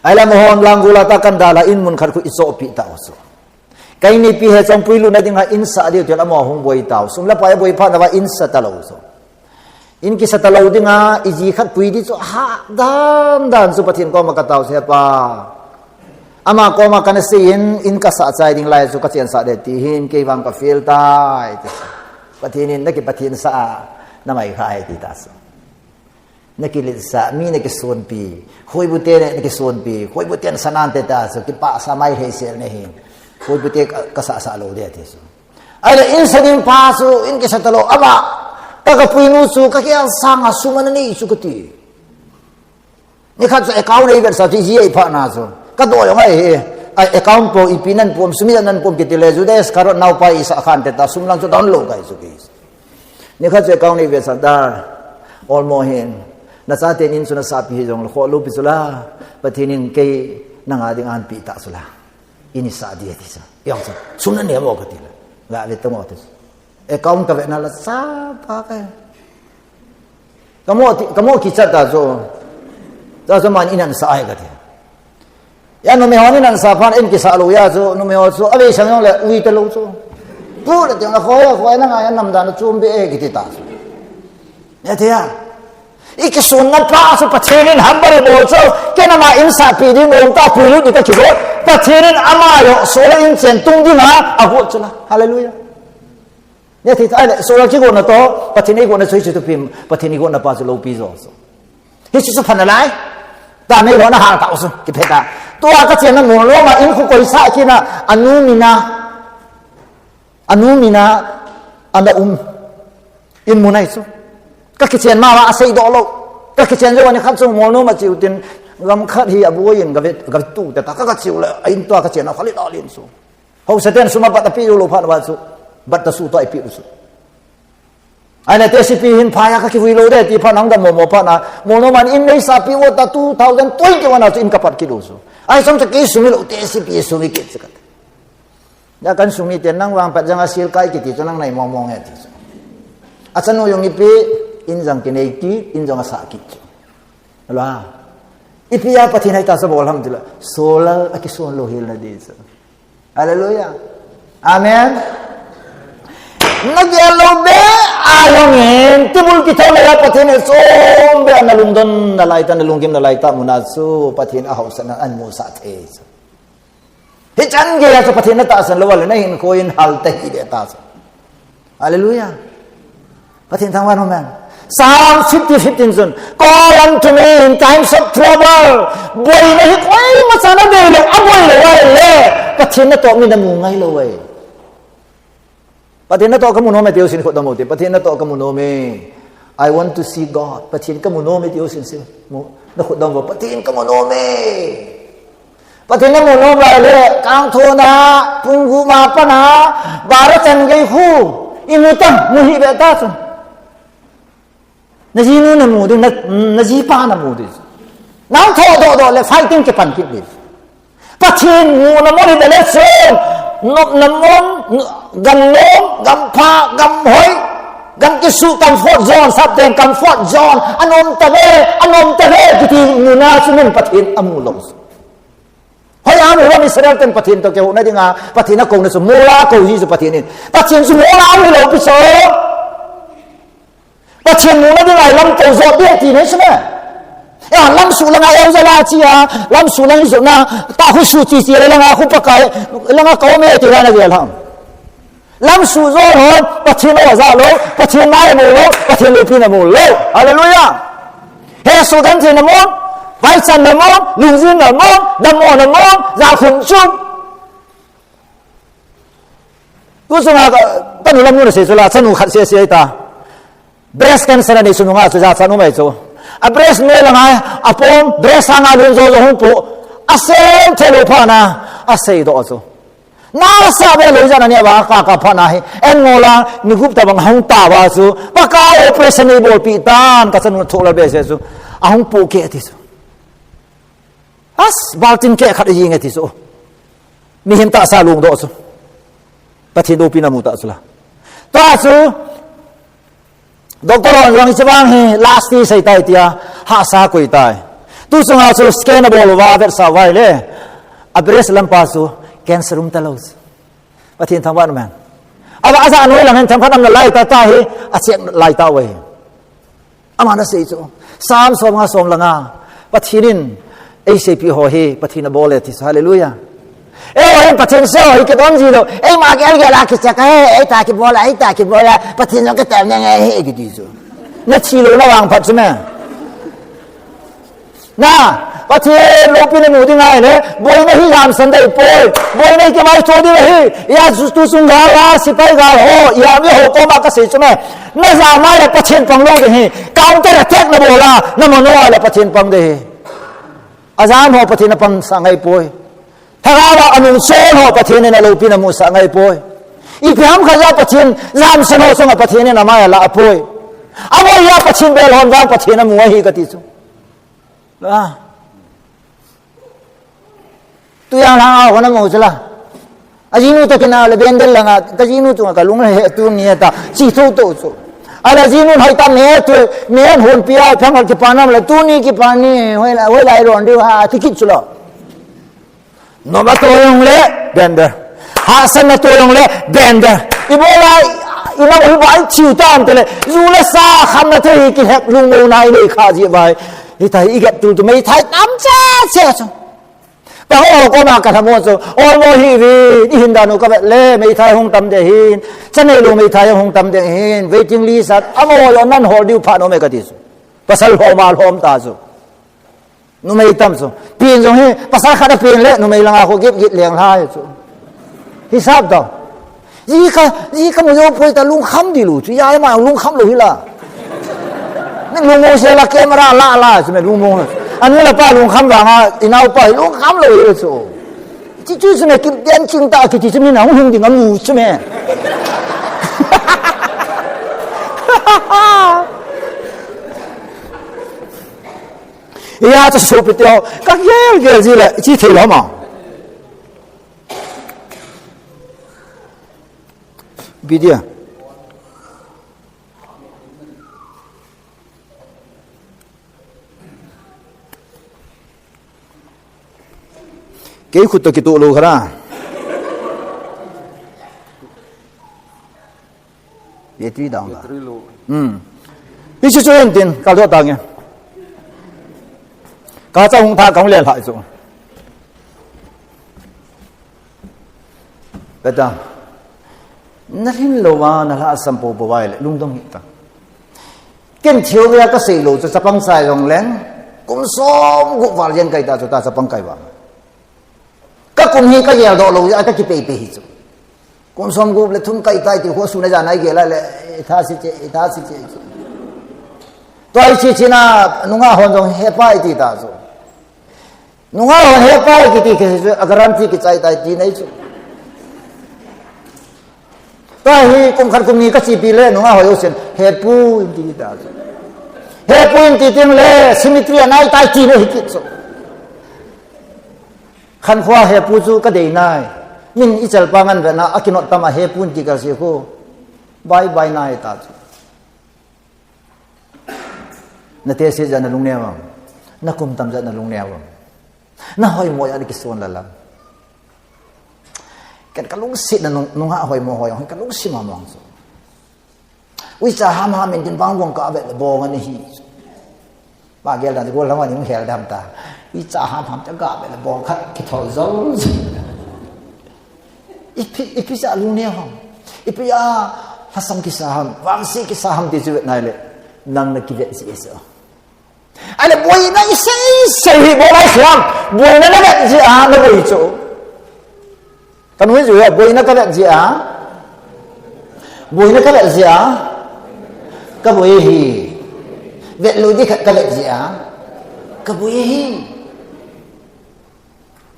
Ahile amahon lang gula ta kan dalha in mun khat khu i chohpeh ta u chu. Ka in neipi hi chong pui lutna dinga in sah diu ti le amaho hung boi tau. Sum le pai boi phat uva in sa talou chu. In kisa talou dinga, i ji khat pui di chu hah dan dan chu Pathen koma ka tao chu, He Pa. Ama koma kana sei in, in ka sah chai ding lai chu ka chensah de ti hin, kei vang ka fail tai ti. Pathen in na ki Pathen sah a, na mai khai ti ta chu. Na kiletsah, mi na kisonpi, khoibu te na kisonpi, khoibu te na sanante ta chu, kipah sa mai hei sel na hin. Khoibu te ka, ka sah sah lou de ti chu. Ahile in sa ding pa chu, in kisa talou, ama, ka ka pui nu chu, ka kiang sanga sum ana nei chu kati. Nikhat chu account ei vetsah chu, ji ei pha na chu. Ka do jong ahi, ai account po, ipi nan pom, sum ijat nan pom kiti le, Judas Iscariot naopa i sah khan te ta, sum lang chu download kai chu ki. Nikhat chu account ei vetsah ta, olmo hin, na chaten in chu na sahpi hi jongle, kho loupi chu la, Pathen in kei nanga ding ahin pe ta chu la. In i sah di ti chu. Jong chu, sum na nei mo kati la. Ga ve ta mo ti chu. Account ka ve na la sa pa ka. Ka mo ti, ka mo kichat ta chu. Ta chu man in an sah ai kati. Hia numei hon in an sah phat in kisah lou hia chu, numei ho chu, avei sang jongle, ui talou chu. Pu le tiang la khoi, khoi na ngai, nam dan chu um be e kiti ta chu. Hiti a. I kisonna pa chu Pathen in humble bol chu, ken ama in sahpi ding nom ta pui lut ding ka kibol. Pathen in ama jong, Saul in chen tung dinga, agot chu la. Hallelujah. Hiti ta le, Saul a kigotna toh, Pathen in eigotna chu hiche thupi, Pathen in eigotna pa chu loupi jo chu. Hiche chu pha nalai. Tuni lhona hal tau chu, kiphet a. Tua ka chenna Molnom a in khu koi sah kit na, anu mina. Anu mina, ana um. In mun ahi chu. Ka kichen ma uva asei doh lou. Ka kichen jou a nikhat chu Molnom a cheu tin, gam khat hi aboi in ka ve, ka ve tu te ta, ka, ka cheu le, a in tua ka chenna kha le la lin chu. Haosa ten sum a bat a pe lou phat uva chu, bat ta su toh i pe u chu. Ahile te sipi hin phai a ka kivui lou de ti phat na hung dam mo mo phat na, Molnom a in nei sahpi u ta two thousand twenty-one a chu in ka pat kit u chu. Ahi chang chu kei sum hi lou te sipi sum hi kit chu kati. Hia kan sum hi te nang vang pat jang a sil kai kiti chu nang nei mo mo nge ti chu. Achanu jong i pe, in jang kinei kit, in jang asah kit chu. Ala. Ipi a Pathen in ahi ta sa bol ham ti la. Saul a kison lou hel na di chu. Hallelujah. Amen. Na gel lou be, Ajong in, tibul kithou le Pathen in som be na lungdon nalai ta, na lunggim nalai ta, muna chu Pathen ahaosatna ahin musah thei chu. Hichan geiya chu Pathen natahsan lou le, nahinkho in hal tahih le ta chu. Hallelujah. Pathen thangvah in um hen. Psalm fifty fifteen chun, "Call unto me in times of trouble." Boina hi koima chan nadei lou, aboi lou le, Pathen natoh mi namu ngai lou e. Pathen natoh kamu nom e tiu sin khut dom u hite. Pathen natoh kamu nom e. I want to see God. Pathen kamu nom e tiu sin sin. Mu, nakhut dom u. Pathen kamu nom e. Pathen namu nom le, kangthona, pung gup ma pana, bara chan gei khu, imu tam, mu hih ve ta chu. Najinu namu ding, na, najipa namu ding. Nang thodoh doh le, fighting kipan kit ding. Pathen muna mun hile chun, nopna mun, gamnom, gampha, gamhoi, gam kisu, comfort zone, sapten comfort zone, anom tave, anom tave, kiti muna chu mun Pathen amu lou. Hoiya amu ham Israel ten Pathen toh kihouna dinga, Pathen akouna chu, mola kou ji chu Pathen in. Pathen chu mola amu lou pi chu. Pathen muna dinga lamto jot ding ati nei chu me. Ya, lamsuh langa eo jala chia, lamsuh lang jotna, ta khu su chi chi langa khu Pakai, langa kou me ti lana gel ham. Lamsuh jot hon, Pathen o ja lou, Pathen nai mu lou, Pathen loupina mu lou. Hallelujah. Hesoh gentheina mun, vaichanna mun, lungjinna mun, damlouna mun, jakhum chung. Tu chunga ka, tanu lamnu nasei chu la, chanu khat sese ta. Breast cancer anei chu nunga chu jachat um ahi chu. A breast me langa, apom, breast anga lun jo jo hung pu. Asei thei lou phat na, asei doh chu. Nasa ve lou jana nia va ka ka phat na hi. En ngola, ni gup tabang hung ta va chu. Pakai operation eibolpi tan, ka chanu thulal behseh chu. Ahung pu ke ti chu. As, baltin keh khat ajing e ti chu. Mihem tahsa lungdoh chu. Pathen loupina mu ta chu la. Ta chu, doctor hon jong hiche vang hi last stage ahi tai tia, hahsa koi tai. Tu chunga chu scan abol uva, avetsah uva ahile. A breast lampa chu cancer um talou chu. Pathen thangvah in um hen. Ava aja noi lang hen themkhat um nalai tah tah hi, acheck lai tauve. Aman asei chu. Psalm som nga som le nga. Pathen in eiseipi ho hi Pathen abol e ti chu. Hallelujah. Eiho hin Pathen sei ho hi kidon ji lou. Eima gel gel a kicheck a, eita kibol a, eita kibol a. Pathen jong kitem nge nge hi kiti chu. Nathi lou na vang phat chu me. Na, Pathen loupina mu ding ahile, boina hi jamsan dei poi. Boina hi kimaito ding ahi. Hia chu tu chung gal a, sepai gal ho, hia mi ho koma kasei chu me. Najam a le Pathen pang lou ding ahi. Counter attack nabol a, namano a le Pathen pang ding ahi. Ajam ho Pathen in apangsah ngai poi. Lhagao a anung chon ho Pathen in aloupina amusah ngai poi. Ipi ham khat a Pathen jamsan ho chunga Pathen in amai alah poi. Aboi a Pathen bel hon vang Pathen amu ahi kati chu. Ah. Tujan lhang a hon amu chu la. Ajinu toh kinah le bendel langa, kajinu chunga kalung le he tuni ta. Chi tho to chu. Ala jinu hai ta me tu, me hon pi a phang kipa nam le tuni kipa ni, hoi la, hoi la ron diu ha, ti kit chu lo. Noma to jong le, bender. Hahsatna to jong le, bender. Ibola, ina u bai chiu tam te le, ju le sa khamna thei hi kihep lungmonna inei kha ji bai. Hitia hi iget tul tu meithai tam che che chu. Pa ho koma kalhamo chu, olmo hi vi, ihin dan u kavet le, meithai hung tam ding ahin, chanei lou meithai hung tam ding ahin, waiting list a, amaho jong nan hol diu pha nom e kati chu. Pasal lhom a lhom ta chu. Numei tam chu. Pen jong hi, pasal khat apen le, numei langa khu git git leng lhai chu. Hisap tao. Ji ka, ji kamu jou poi ta lungkham di lou chu. Ya, ya ma lungkham lou hi la. Ni lungmong se la camera la la chu me lungmong la. Anu le apa lungkham vanga, inaopa lungkham lou hi chu. Chi chu chu me kim tian ching ta kiti chu mi na hung hing ding amu chu me. Iya, chu sopi teu, ka gel gel ji le, chi thei lou ma. Bidia. Kei khut toh kitoh lou kha ra. Etui dang da. Hmm. Hichu chu hin tin, ka do ta nge. Ka cha hung tha ka hung le lhai chu. Beta. Na hin lo wa, na la sam po po wai le, lungdong hi ta. Ken theory a ka sei lo chu chapang chai jong leng, kum som gup val jen kai ta chu ta chapang kai wa. Ka kum hi ka gel doh lo, a ka kipei pei hi chu. Kum som gup le thum kai tai ti ho su na ja nai gel a le, i tha si che, i tha si che chu. Tua i chi chi na, nunga hon jong he pai ti ta chu. Nunga hon he pai kiti ke chu, a guarantee ki chai tai ti nei chu. Tua hi kum khat kum ni ka chi pi le, nunga hoi u sin, he pu in ti ta chu. He pu in ti ting le, cemetery a nai tai ti le hi kit chu. Khan khua he pu chu ka dei nai. Min i chal pa ngan ve na, a kinot tam a he pu in ti ka si khu. Bye bye nai ta chu. Na te se ja na lung ne wang. Na kum tam ja na lung ne wang. Na hoi mo ya ni ki son la la. Ken ka lungset na nung, nunga hoi mo hoi, ka lungset ma mong chu. Uicha ham ham in din bang bong ka ve le bong ani hi. Ma gel dan gol lam ani hung hel dam ta. Uicha ham ham ta ga ve le bong khat ki thol zo. Ipi, ipi cha lung ne ham. Ipi a hasam ki sa ham, vangse ki sa ham ti chu ve nai le. Nang na ki ve si so. Ahile boina i sei sei hi bol a i sei ham. Boina na vet jeh a na boi chu. Ka nui ju ya, boina ka vet jeh a. Boina ka vet jeh a. Ka boi hi. Vet lou di khat ka vet jeh a. Ka boi hi.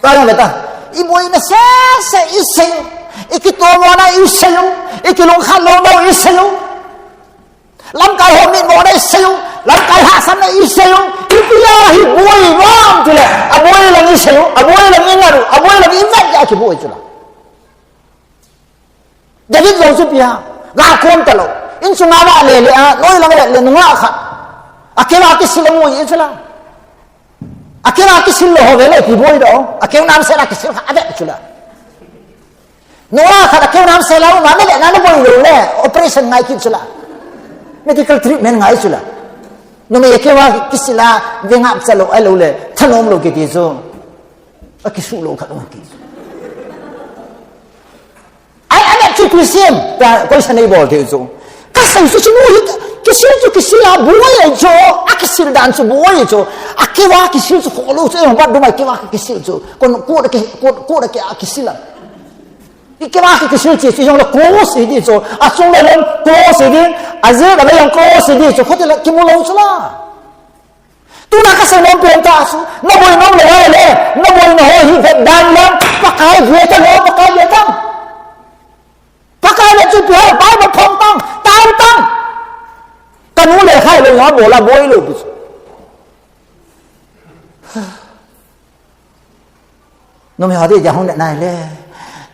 Ka nui ta. I boina sei sei i sei. I kitomona i sei u. I kilungkhat louna i sei u. Lamkai ho mitmona i sei u, lamkai hahsatna i sei u, ipi a hi boi vang ti le, a boi lang i sei u, a boi lang i ngat u, a boi lang i vet a kiboi chu la. David jong chu ipi a, ga kon ta lou. Insung a va le le a, noi lang le le nunga khat. A keu a kisil a mu i chu la. A keu a kisil lou ho ve le ipi boi doh. A keu nam se la kisil kha a vet chu la. Nunga khat a keu nam se la u na, na vet na na boi lou le, operation ngai kit chu la. Medical treatment ngai chu la. Numei a keu a kisil a, ve ngap cha lou, a lou le, thanom lou kiti chu. A kisu lou khat um kit chu. Ai, a vet chu Christian, ta, koi sa nei bol thei chu. Ka sei chu chu mu hi, kisil chu kisil a boi ai chu, a kisil dan chu boi chu, a keu a kisil chu kho lou chu, ei hung bat dum a keu a kisil chu, kon, ko da ki, ko, ko da ki a kisil a. I keu a ki kisil chu, chu jong le cross hi ti chu, a chung le long cross hi ti, a je da le long cross hi ti chu, khote la kimu lou chu la. Tuna ka sei nom pen ta chu, na boi nom le le, na boi na ho hi vet dan lang, Pakai ve ta lo, Pakai ve ta. Pakai le chu pi hai, Bible phong tang, tan tang. Ka nu le khai le nga bola boi lo pi chu. Numei ha de ja hung le nai le.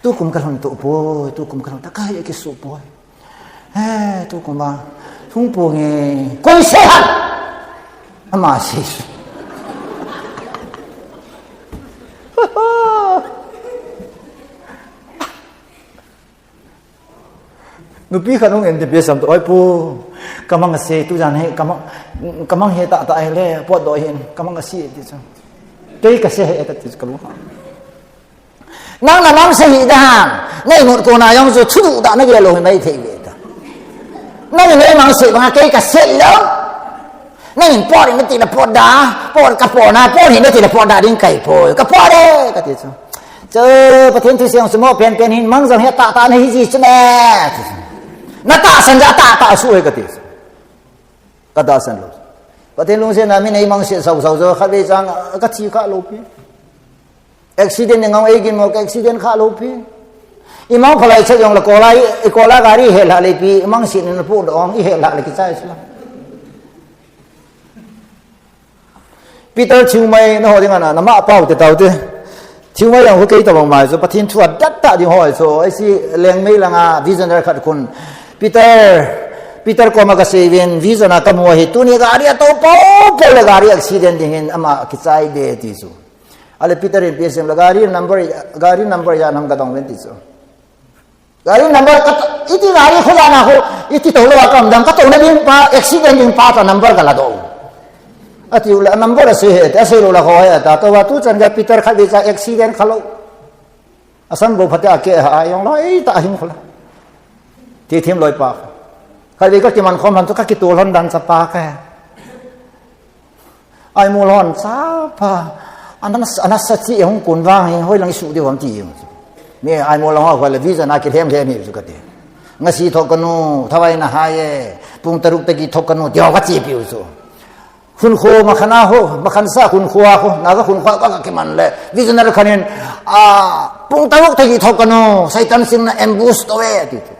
Tu kum ka lhun tu poi, tu kum ka lhun ta ka he ki su poi. He, tu kum ba. Hung pu nge. Koi se han. Ama si. Nupi khat hung en ti pi sam to, "Oi pu, ka mang a se, tu jan he, ka mang, ka mang he ta ta ai le, pot do hin, ka mang a se," ti chu. "Kei ka se he," ta ti chu ka lu ha. "Nang na mang se hi da hang, nei ngot ko na jong chu thudu da na ge lo hi mai thei ve ta. Nang nei mang se ba kei ka se lo." Nangin pot in nati le pot da, pot ka pot na, pot hin nati le pot da ding kai poi, ka pot e, ka ti chu. Chu, Pathen thu siang sumo pen pen hin mang jong he ta ta na hi ji chu ne. Na tahsan ja ta ta su e ka ti chu. Ka tahsan lo. Pathen lungset na min ei mang se sau sau jo kha ve chang ka thi kha lo pi. Accident ni ngau ei gin mo ka accident kha lo pi. I mang phalai cha jong la kolai, i kola gari he la le pi, i mang sin na pu dong, i he la le ki chai sula. Peter thiu mai na ho ding ana, na ma pau te tau te. Thiu mai jong ho kei ta bang mai so, Pathen thu a dat ta ding ho so, ei si leng mei langa visionary khat kun. Peter, Peter koma ka sei vin, vision a ka mu hi, tuni gari a to pau, pau le gari accident ding hin, ama ki chai de ti su. Ale Peter in P S M la gari number, gari number ya nam ka dong ven ti chu. Gari number ka ta, Iti gari khoja na ho, iti to lo ka um dang ka to na ding pa, accident ding pa ta number ka la do. Ati u la number a sei he, ta sei lo la ho he, ta to wa tu chan ga Peter khat ve cha accident kha lo. Asan bo phate a ke ha a yong lo, ei ta hing khola. Ti thim loi pa. Khat ve ka kiman khom han chu ka kitul hon dan cha pa ka. Ai mo lon cha pa. Ana, ana sa chi hung kun vang hi, hoi lang su de hom ti. Mi ai mo lon ho le visa na ki hem hem hi chu ka ti. Nga si thok ka nu, thawai na hai e. Pung taruk ta ki thok ka nu, dio ka chi piu chu. Hun kho ma khana ho, ma khan sa hun kho ho, na ka hun kho ka ka kiman le. Visionary khanin, a, pung taruk ta ki thok ka nu, Satan sing na ambush to e, ti chu.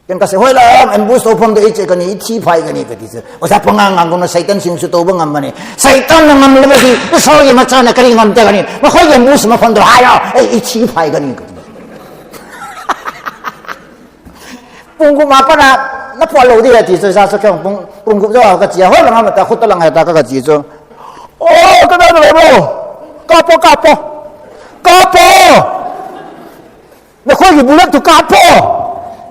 Ken ka se hoi la, ambush to phom de iche ka ni, ithi phai ka ni ka ti chu. O sa pa ngang ngang ko na Satan sing su to ba ngam ba ni. Satan na ngam le ba di, so ye ma cha na ka ri ngam te ka ni. Ma khoi ambush ma phom do ha ya, e ithi phai ka ni ka ti. Pung gup ma pa na, na pua lo di la ti chu, sa so keng pung, pung gup jo ka chi, hoi la ngam ta, khut ta lang ha ta ka ka chi chu. O, ka da lo bo. Ka po, ka po. Ka po. Na khoi ki bullet tu ka po.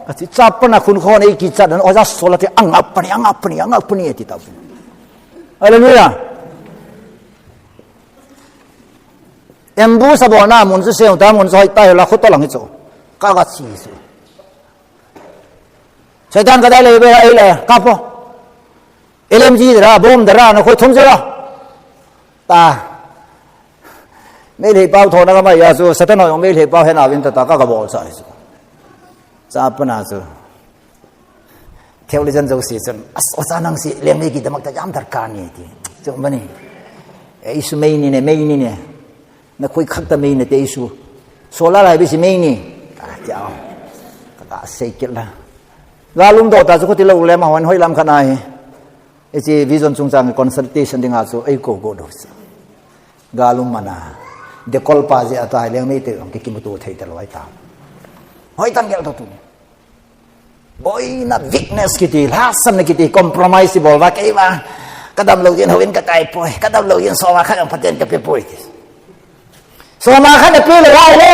Ka chi cha pa na khun kho nei ki cha dan o ja so la ti ang ap ni, ang ap ni, ang ap ni ti ta. Hallelujah. Ambush a bo na mun chu seu ta mun chu hoi ta la khut ta lang hi chu. Ka ka chi su. Satan ka dai le be ai le ka po. L M G dara, bomb dara, na khoi thum jira. Ta. Meilhei pau thona ka mai ya chu, Satan ho jong meilhei pau hena vin ta ta ka ka bol sa hi chu. Cha pa na chu. Theologian jo si chun, as, o cha nang si, leng mei ki damak ta jam darkar ni ti. Chu mani. E isu mei ni ne, mei ni ne. Na khoi khak ta mei ne te isu. Solar lai bi si mei ni. A, ti a. Ka ka sei kit la. Ga lum do ta chu ko ti lo le ma hon hoi lam kha na hi. Hiche vision chungchang consultation dinga chu ei ko ko do chu. Ga lum mana. De kol pa je ata leng mei te ki kimuto thei ta lo ai ta. Hoi tan gel to tu. Boina weakness kiti, lhasam na kiti, compromise bol va kei va. Ka dam lo jin houin ka kai poi, ka dam lo jin soma khat ang Pathen ka pe poi ti. Soma khat na pe le vai le,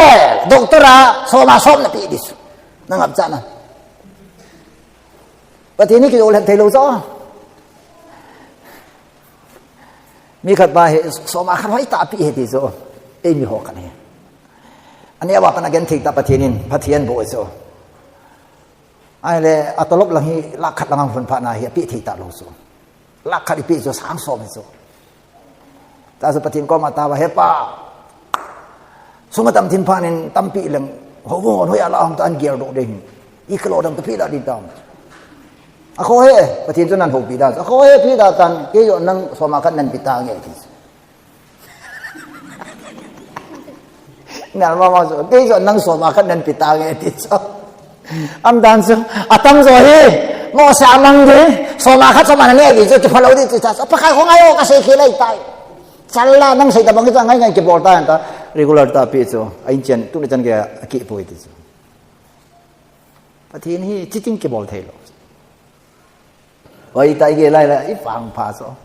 doctor a, soma som na pe di chu. Na ngap cha na. Pathen ni ki jo lhen thei lo cho. Mi khat pa hi, soma khat hoi ta pi hi ti chu. Ei mi ho khat hi. Ani awa pan again thei ta Pathen in, Pathen bo chu. Ai le, a tolop lang hi, lakh khat lang ang hun pha na hi, api thei ta lo chu. Lakh khat ipi chu, sang som hi chu. Ta chu Pathen koma ta va, he pa. Sum atam thin pha nin, tampi leng, ho bo, hoi ala hong ta an gel do de hin. I kalo dang ta pi la din ta. A kho he, Pathen chu nan ho pi da. A kho he pi da tan, kei jo nang soma khat nan pi ta nge ti. Nal mama chu, kei chu nang soma khat nan pi ta nge ti chu. Am dan chu, atam jo hi, mo sa mang di, soma khat soma na nge di chu, ti phalo di ti cha, pa khai khong ayo ka sei khi lai tai. Chal la nang sei ta bang ta ngai ngai ki bol ta ta, regular ta pi chu, a in chen, tu ni chan ke a ki poi ti chu. Pathen hi, chiting ki bol thei lo. Oi, tai ge lai la, i pang pha so.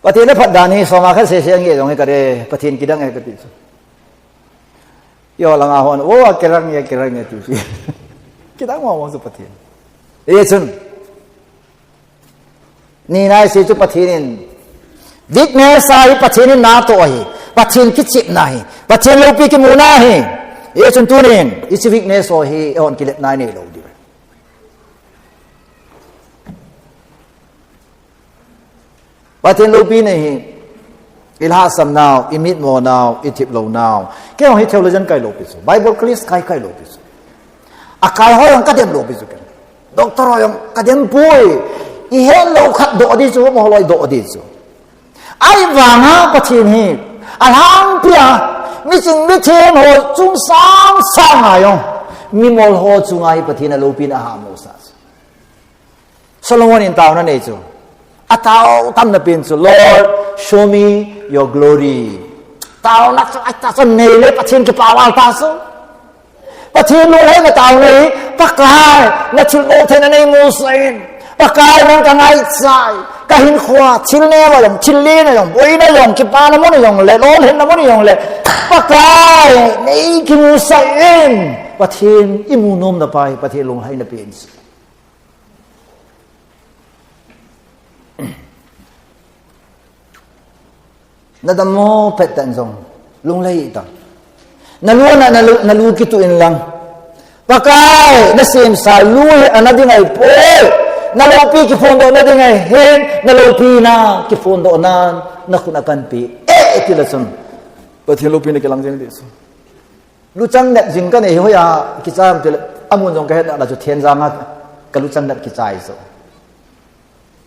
Pathen le phat dan hi, soma khat se se nge jong e ka re, Pathen kidang e ka ti chu. Yo langa hon, o, a kirang e, kirang e ti chu. Kidang mo mo chu Pathen. E chun. Ni nai se chu Pathen in. Weakness a hi Pathen in na to hi. Pathen kichepna hi. Pathen lopi kimu na hi. E chun tunin, i chu weakness ho hi, e hon kilet nai nei lo di. Pathen lopi nei hi, i lhasam nau, i mitmo nau, i thip lo nau. Kei hong hi theologian kai lopi chu. Bible college kai kai lopi chu. A kai ho jong ka dem lopi chu ken. Doctor ho jong ka dem poi. I het lo khat do di chu, mo loi do di chu. Ai vanga Pathen hi. A lhangpia, mi ching mi them ho chung sang sang a jong. Mi mol ho chunga hi Pathen a lopi na ha mo sa chu. Solomon in taona nei chu. A tao tam na pen chu, Lord, show me your glory. Taona chu, ai ta chu nei le Pathen kipa val ta chu. Pathen lo le na tao nei, Pakai, na thil lo the na nei mu sa in. Pakai nang ka ngai chai. Ka hin khua, thil ne va jong, thil le na jong, boi na jong, kipa na mu na jong le, lo le na mu na jong le. Pakai, nei ki mu sa in. Pathen imu nomna pa hi Pathen lunglhaina pen chu. Nadammo pet tah in jong lunglhai tan. Nalu na, nalu, nalu kitu in lang. Pakai, nasemsa lu hi ana ding ahipoi. Naloupi kiphondoh na ding ahin, naloupi na kiphondoh nan, nakhut a kanpe e, tile chun Pathen loupina kilang jeng ding chu. Luchang nep jing kanei hoiya kichai ham tile, amun jong kahet na chu Thenjang a kaluchang nep kichai chu.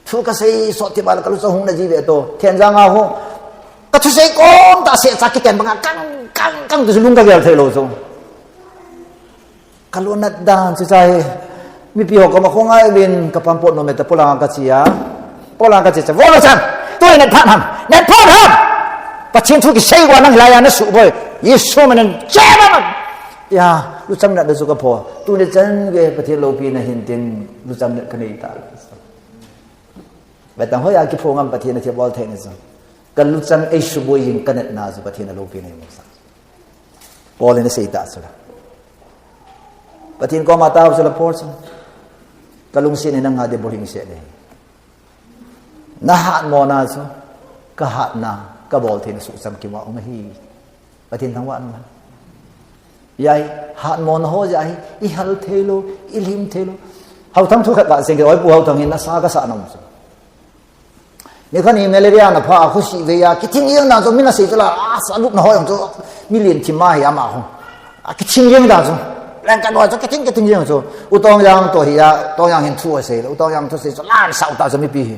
Thu kasei sot ti bal kaluchang hung na ji ve to. Thenjang a ho. Kathusei kom tah se cha kiten banga kang, kang, kang tu lung kagel thei lou chu. Kalunat dan chu chai. Mipi ho koma khongai uvin kapampot nom e ta polang kachi a. Polang kachi cha. Vo luchang. Tu net phat ham. Net phat ham. Pathen thu kisei uva nang hilai a nasuh boi. Jesu min in che bang. Ya, luchang nat chu kapho. Tuni chan gei Pathen loupina hin tin luchang nat kanei ta. Vetang hoiya kiphong ham Pathen athilbol thei na chu. Kaluchang eisuboi jing kanatna chu Pathen aloupina imu sa. Paul in asei ta chu la. Pathen koma tao chu la Paul chu. Kalungset in nanga ding bulhing se ne. Nahatmona chu kahatna, kabol theina suhcham kima um ahi. Pathen thangvah in um hen. Hiya hi hatmona ho jeh a hi, ihal thei lou, ilim thei lou. Hauthang thu khat kasei inge, oi Pu Hauthang hin nasa kasah nom chu. Nikhat hi malaria na pha a khosih vei a, kithing jeng dan chu, mi nasei chu la, a sa lupna ho jong chu, mi lien thim ma hi ama ho. A kithing jeng dan chu. Leng ka noi chu, kithing, kithing jeng chu. U Tongjang toh hi a, Tongjang hin thu asei le, U Tongjang thu sei chu, lamsah u ta chu mipi hi.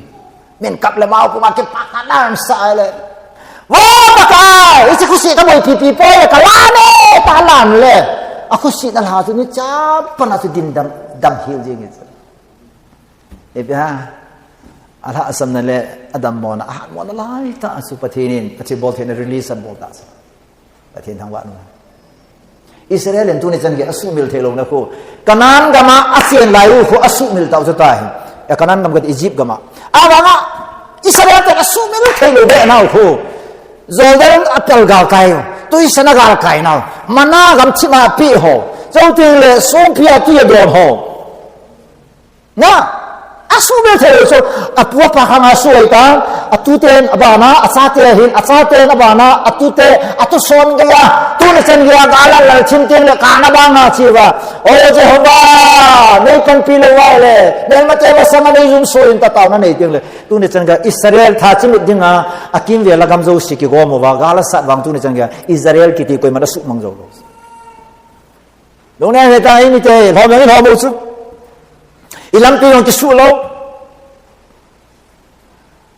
Min kap le mau puma kipah ta lamsah le. Vo Pakai, hiche khosih kaboipi pi poi le, kalam e, kalam le. Akhosih na lha chu ni cham pana chu din dam, dam hel jeng e chu. Ipi ham, alhahsamna le adammona, ahatmona laitah a chu Pathen in, athilbol theina release abol ta chu. Pathen thangvah in um hen. Israel in tuni chan gei asuhmil thei louna khu. Canaan gam a achen lai u khu asuhmil tau chu tahi. E Canaan gam kati Egypt gam a. Avang a Israel ten asuhmil thei lou be nau khu. Jordan apel galkai u. Tui sen agalkai nau. Manna gamthip a apeh ho. Chuteng le songpi a tui adon ho. Na, asuhmil thei lou chu, apu apa khang a asuh ahitan, atuten abana, achate hin, achaten abana, atute, atuson geiya, tuni chan geiya, gal a lal chim teng le, kana banga chiuva. O Jehovah, nei panpi lou va le, melmate masanga nei jumso in ta taona nei teng le, tuni chan geiya, Israel tha chimit dinga, akimvel a gam jouse kigom uva, gal asat vang tuni chan geiya, Israel kiti koiman asuhmang jou lou. Lungneng hita, imite, lhom jong ilhom u chu. Ilampi jong kisuh lou.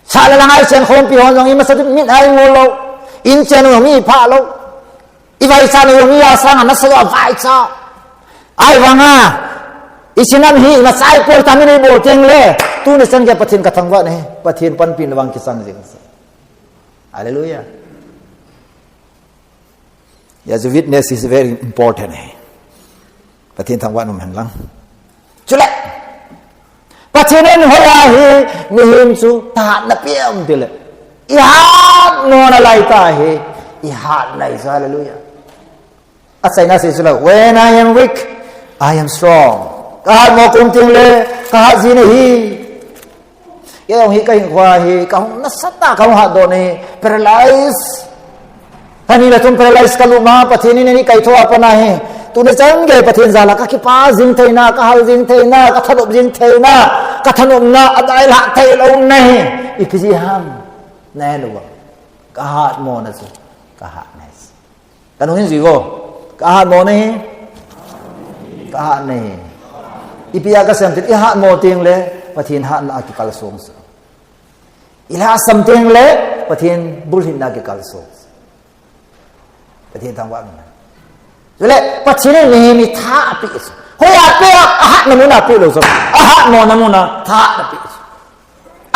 Sah le lang a ichen khompi hon jong imacha mit a ingol lou. Inchen u jong iphah lou. Ivaichat u jong i asang a nasa lou avaicha. Ahivanga, ichin am hi imacha ipoi ta min ibol teng le. Tuni chan geiya Pathen kathangvah in ahi. Pathen panpina vang kisang jing. Hallelujah. Yes, witness is very important, eh. Pathen thangvah in um hen lang. Chule. Pathen in hoiya hi mihem chu thahatna pe um tile. Ihatmona laitah hi. Ihatna ahi chu, hallelujah. Achaina sei chu la, when I am weak, I am strong. Kahatmo kum teng le, kahat jin ahi. Kei jong hi kahinkhoa hi, kahung nasatah a kahung hatdoh in ahi, paralyze. Ani le thum paralyze kalut ma, Pathen in eikaithou a pat ahi. Tuni chan gei Pathen jal a kakipah jing theina, kahal jing theina, kathanop jing theina, kathanopna adailhah thei lou ahi. Ipi jeh ham. Nahet uva. Kahatmona chu. Kahatna ahi. Kanung hin jui vo. Kahatmona ahi. Kahatna ahi. Ipi a kasem tile, ihatmo teng le, Pathen hatna a kikalsong chu. Ilhahsam teng le, Pathen bulhinna a kikalsong chu. Pathen thangvah in um hen. Chule, Pathen in mihem hi tha apeh chu. Hoiya apeh a, ahatna mun a apeh lou chu. Ahatmona mun a, tha apeh chu.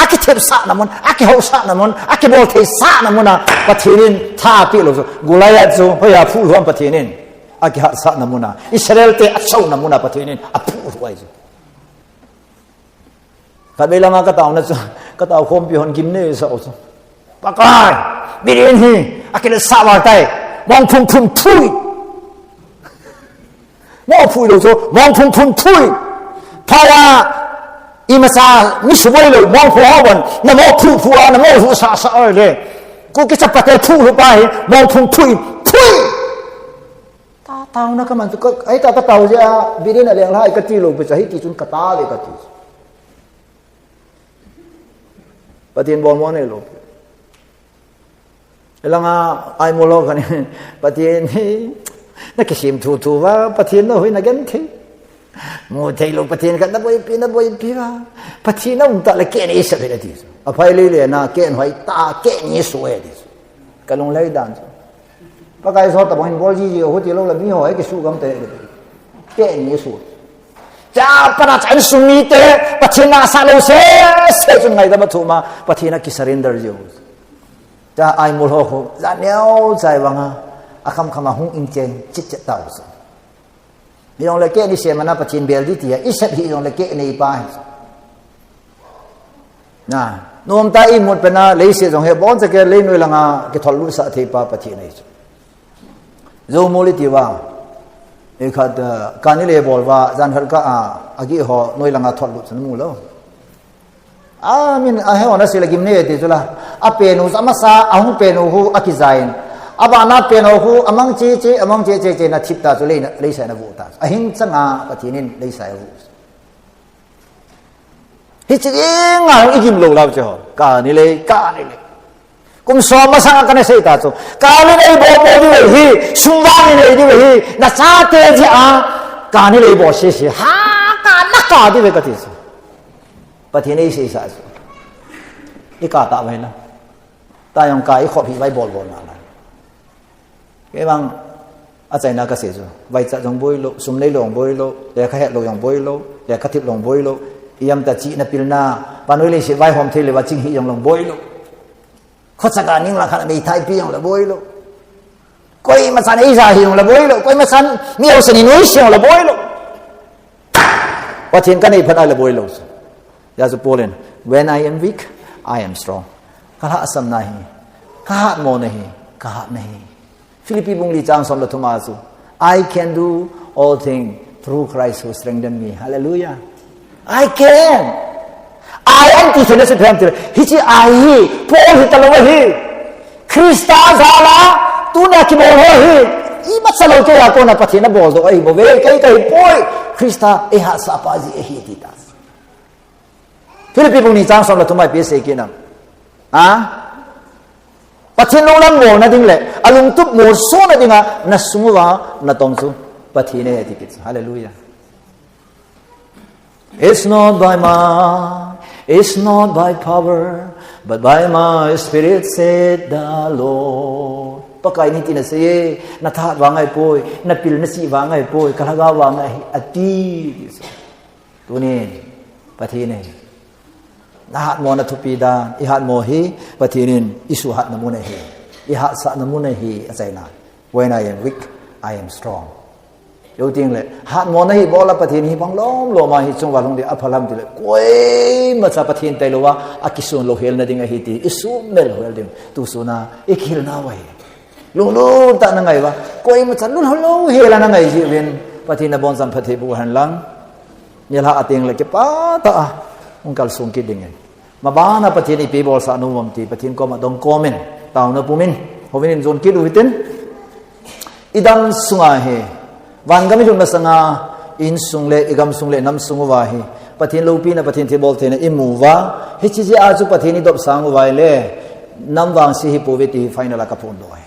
Akithepsahna mun, akihousahna mun, akiboltheisahna mun a, Pathen in tha apeh lou chu. Goliath chu, hoiya aphuh lhum Pathen in. Akihatsahna mun a, Israel te achouna mun a, Pathen in aphuh lhum ahi chu. Khatvei langa kataona chu, katao khompi hon gimnei asah u chu. Pakai, mirin hi, akiletsah val tai, mong phum phum thui. Mo phui lou chu, mong phung phung phui. Phaya, ima sa, mi suboi lou, mong phung ho bon, na mo phu phu a, na mo phu sa sa oi le. Ku ki sa pate phu lu pa hi, mong phung phui, phui. Ta tau na ka man chu, ka, ai ta ta tau je a, birin a leng lai ka ti lou, pe cha hi ti chun ka ta le ka ti. Patien bol mo nei lou. Elanga ai mo lou kani, Patien hi, na kisim thu thu va, Patien na hui na gen thi. Mu thei lou Patien ka na boi pi, na boi pi va. Patien na um ta le ke ni sa le ti. A phai le le na ke hoi ta, ke ni su e ti. Ka lung lei dan chu. Pakai so ta bang hin bol ji ji ho ti lou la mi ho e ki su gam te. Ke ni su. Cha pa na chan su mi te, Patien na sa lou se, se chun ngai da ma thu ma, Patien na ki surrender ji ho. Cha ai mul ho khu, za neo chai vanga, a kham kham a hung in chen, chit chet tau su. Hi jong le ke ni se mana Patien bel di ti a, i sep hi jong le ke nei pa hi. Na, nom ta i mut pena, lei se jong he bon che ke lei noi langa, ke thol lu sa thei pa Patien nei chu. Zo mul i ti va, e khat, eh, kani le bol va, zan hal ka a, a gi ho noi langa thol lu chun mu lo. A min a he ona sila gim ne ti chu la. A penu sa masa, a hung penu hu a kizain. A ba na penu hu a mang chi chi, a mang chi chi chi na thip ta chu lei na, lei sa na vu ta. A hing changa Patien in lei sa vu. Hi chi ding a i gim lo lau chu ho. Kani le, kani le. Kum som masang a kana sei ta chu. Kani le bo bo di ve hi, sum vang ni le di ve hi, na sa te ji a. Kani le bo se se. Ha, ka na ka di ve ka ti chu. Patien ei sei sa chu. I ka ta vai na. Ta jong ka i khop hi vai bol bol na na. Ke bang a chaina ka sei chu. Vai cha jong boi lo, sum nei lo jong boi lo, le ka het lo jong boi lo, le ka thip lo jong boi lo. I am ta chi na pil na. Pa noi le si vai hom thei le va ching hi jong lo jong boi lo. Kho cha ka ning la kha na bei thai pi jong la boi lo. Koima chan ei za hi jong la boi lo. Koima chan mi au sa ni noi si jong la boi lo. Patien ka nei phat ai la boi lo. Ya chu Paul in, "When I am weak, I am strong." Ka lhasam na hi, ka hat mo na hi, ka hat na hi. Philippi bung li chang som le thum a chu, "I can do all things through Christ who strengthen me." Hallelujah. I can. I am ti thena chu phem ti. Hi chi I hi, Paul hi ta lo hi. Krista jala, tuna ki bol ho hi. I ma sa lo ke ya ko na Patien na bol do ai bo ve, kai kai poi. Krista e ha sa pa ji e hi ti ta. Philippi bung ni chang som le thum a ipi sei kit nam. A? Patien lunglam ngol na ding le, a lungtup ngol so na ding a, na sung uva, na tong chu, Patien e ti kit chu. Hallelujah. It's not by might, it's not by power, but by my spirit, said the Lord. Pakai in ti na sei, na tha vang ai poi, na pil na si vang ai poi, ka lhagao vang ai, a ti. Tunin, Patien e. Na hat mo na thupi dan, i hat mo hi, Patien in, i su hat na mun ahi. I hat sa na mun ahi, a chaina. When I am weak, I am strong. Yo ting le, hat mo na hi bola Patien hi bang lom lom a hi chung va lhung di a phalam ti le, koima cha Patien tai lo va, a kisun lo hel na ding ahi ti, i su mel hel ding, tu su na, i khil na vai. Lunglut tah na ngai uva, koima chan lunglut hel a na ngai ji uvin, Patien in abonchauva phatthei boh hen lang. Nilhah a teng le kipa tah a hung kalsong kit dingin. Maban a Patien in ipi bolsah nom am ti, Patien koma dong komin, taona pumin, houin in jon kit u hitin. I dam sunga hi, van gam i lut masanga, insung le, i gamsung le, namsung uva hi, Patien loupina, Patien thilbol theina i mu uva, hiche jeh a chu Patien i dopsang uva ahile, nam vangse hi pouve ti hi final a ka phongdoh e.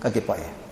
Ka kipah e.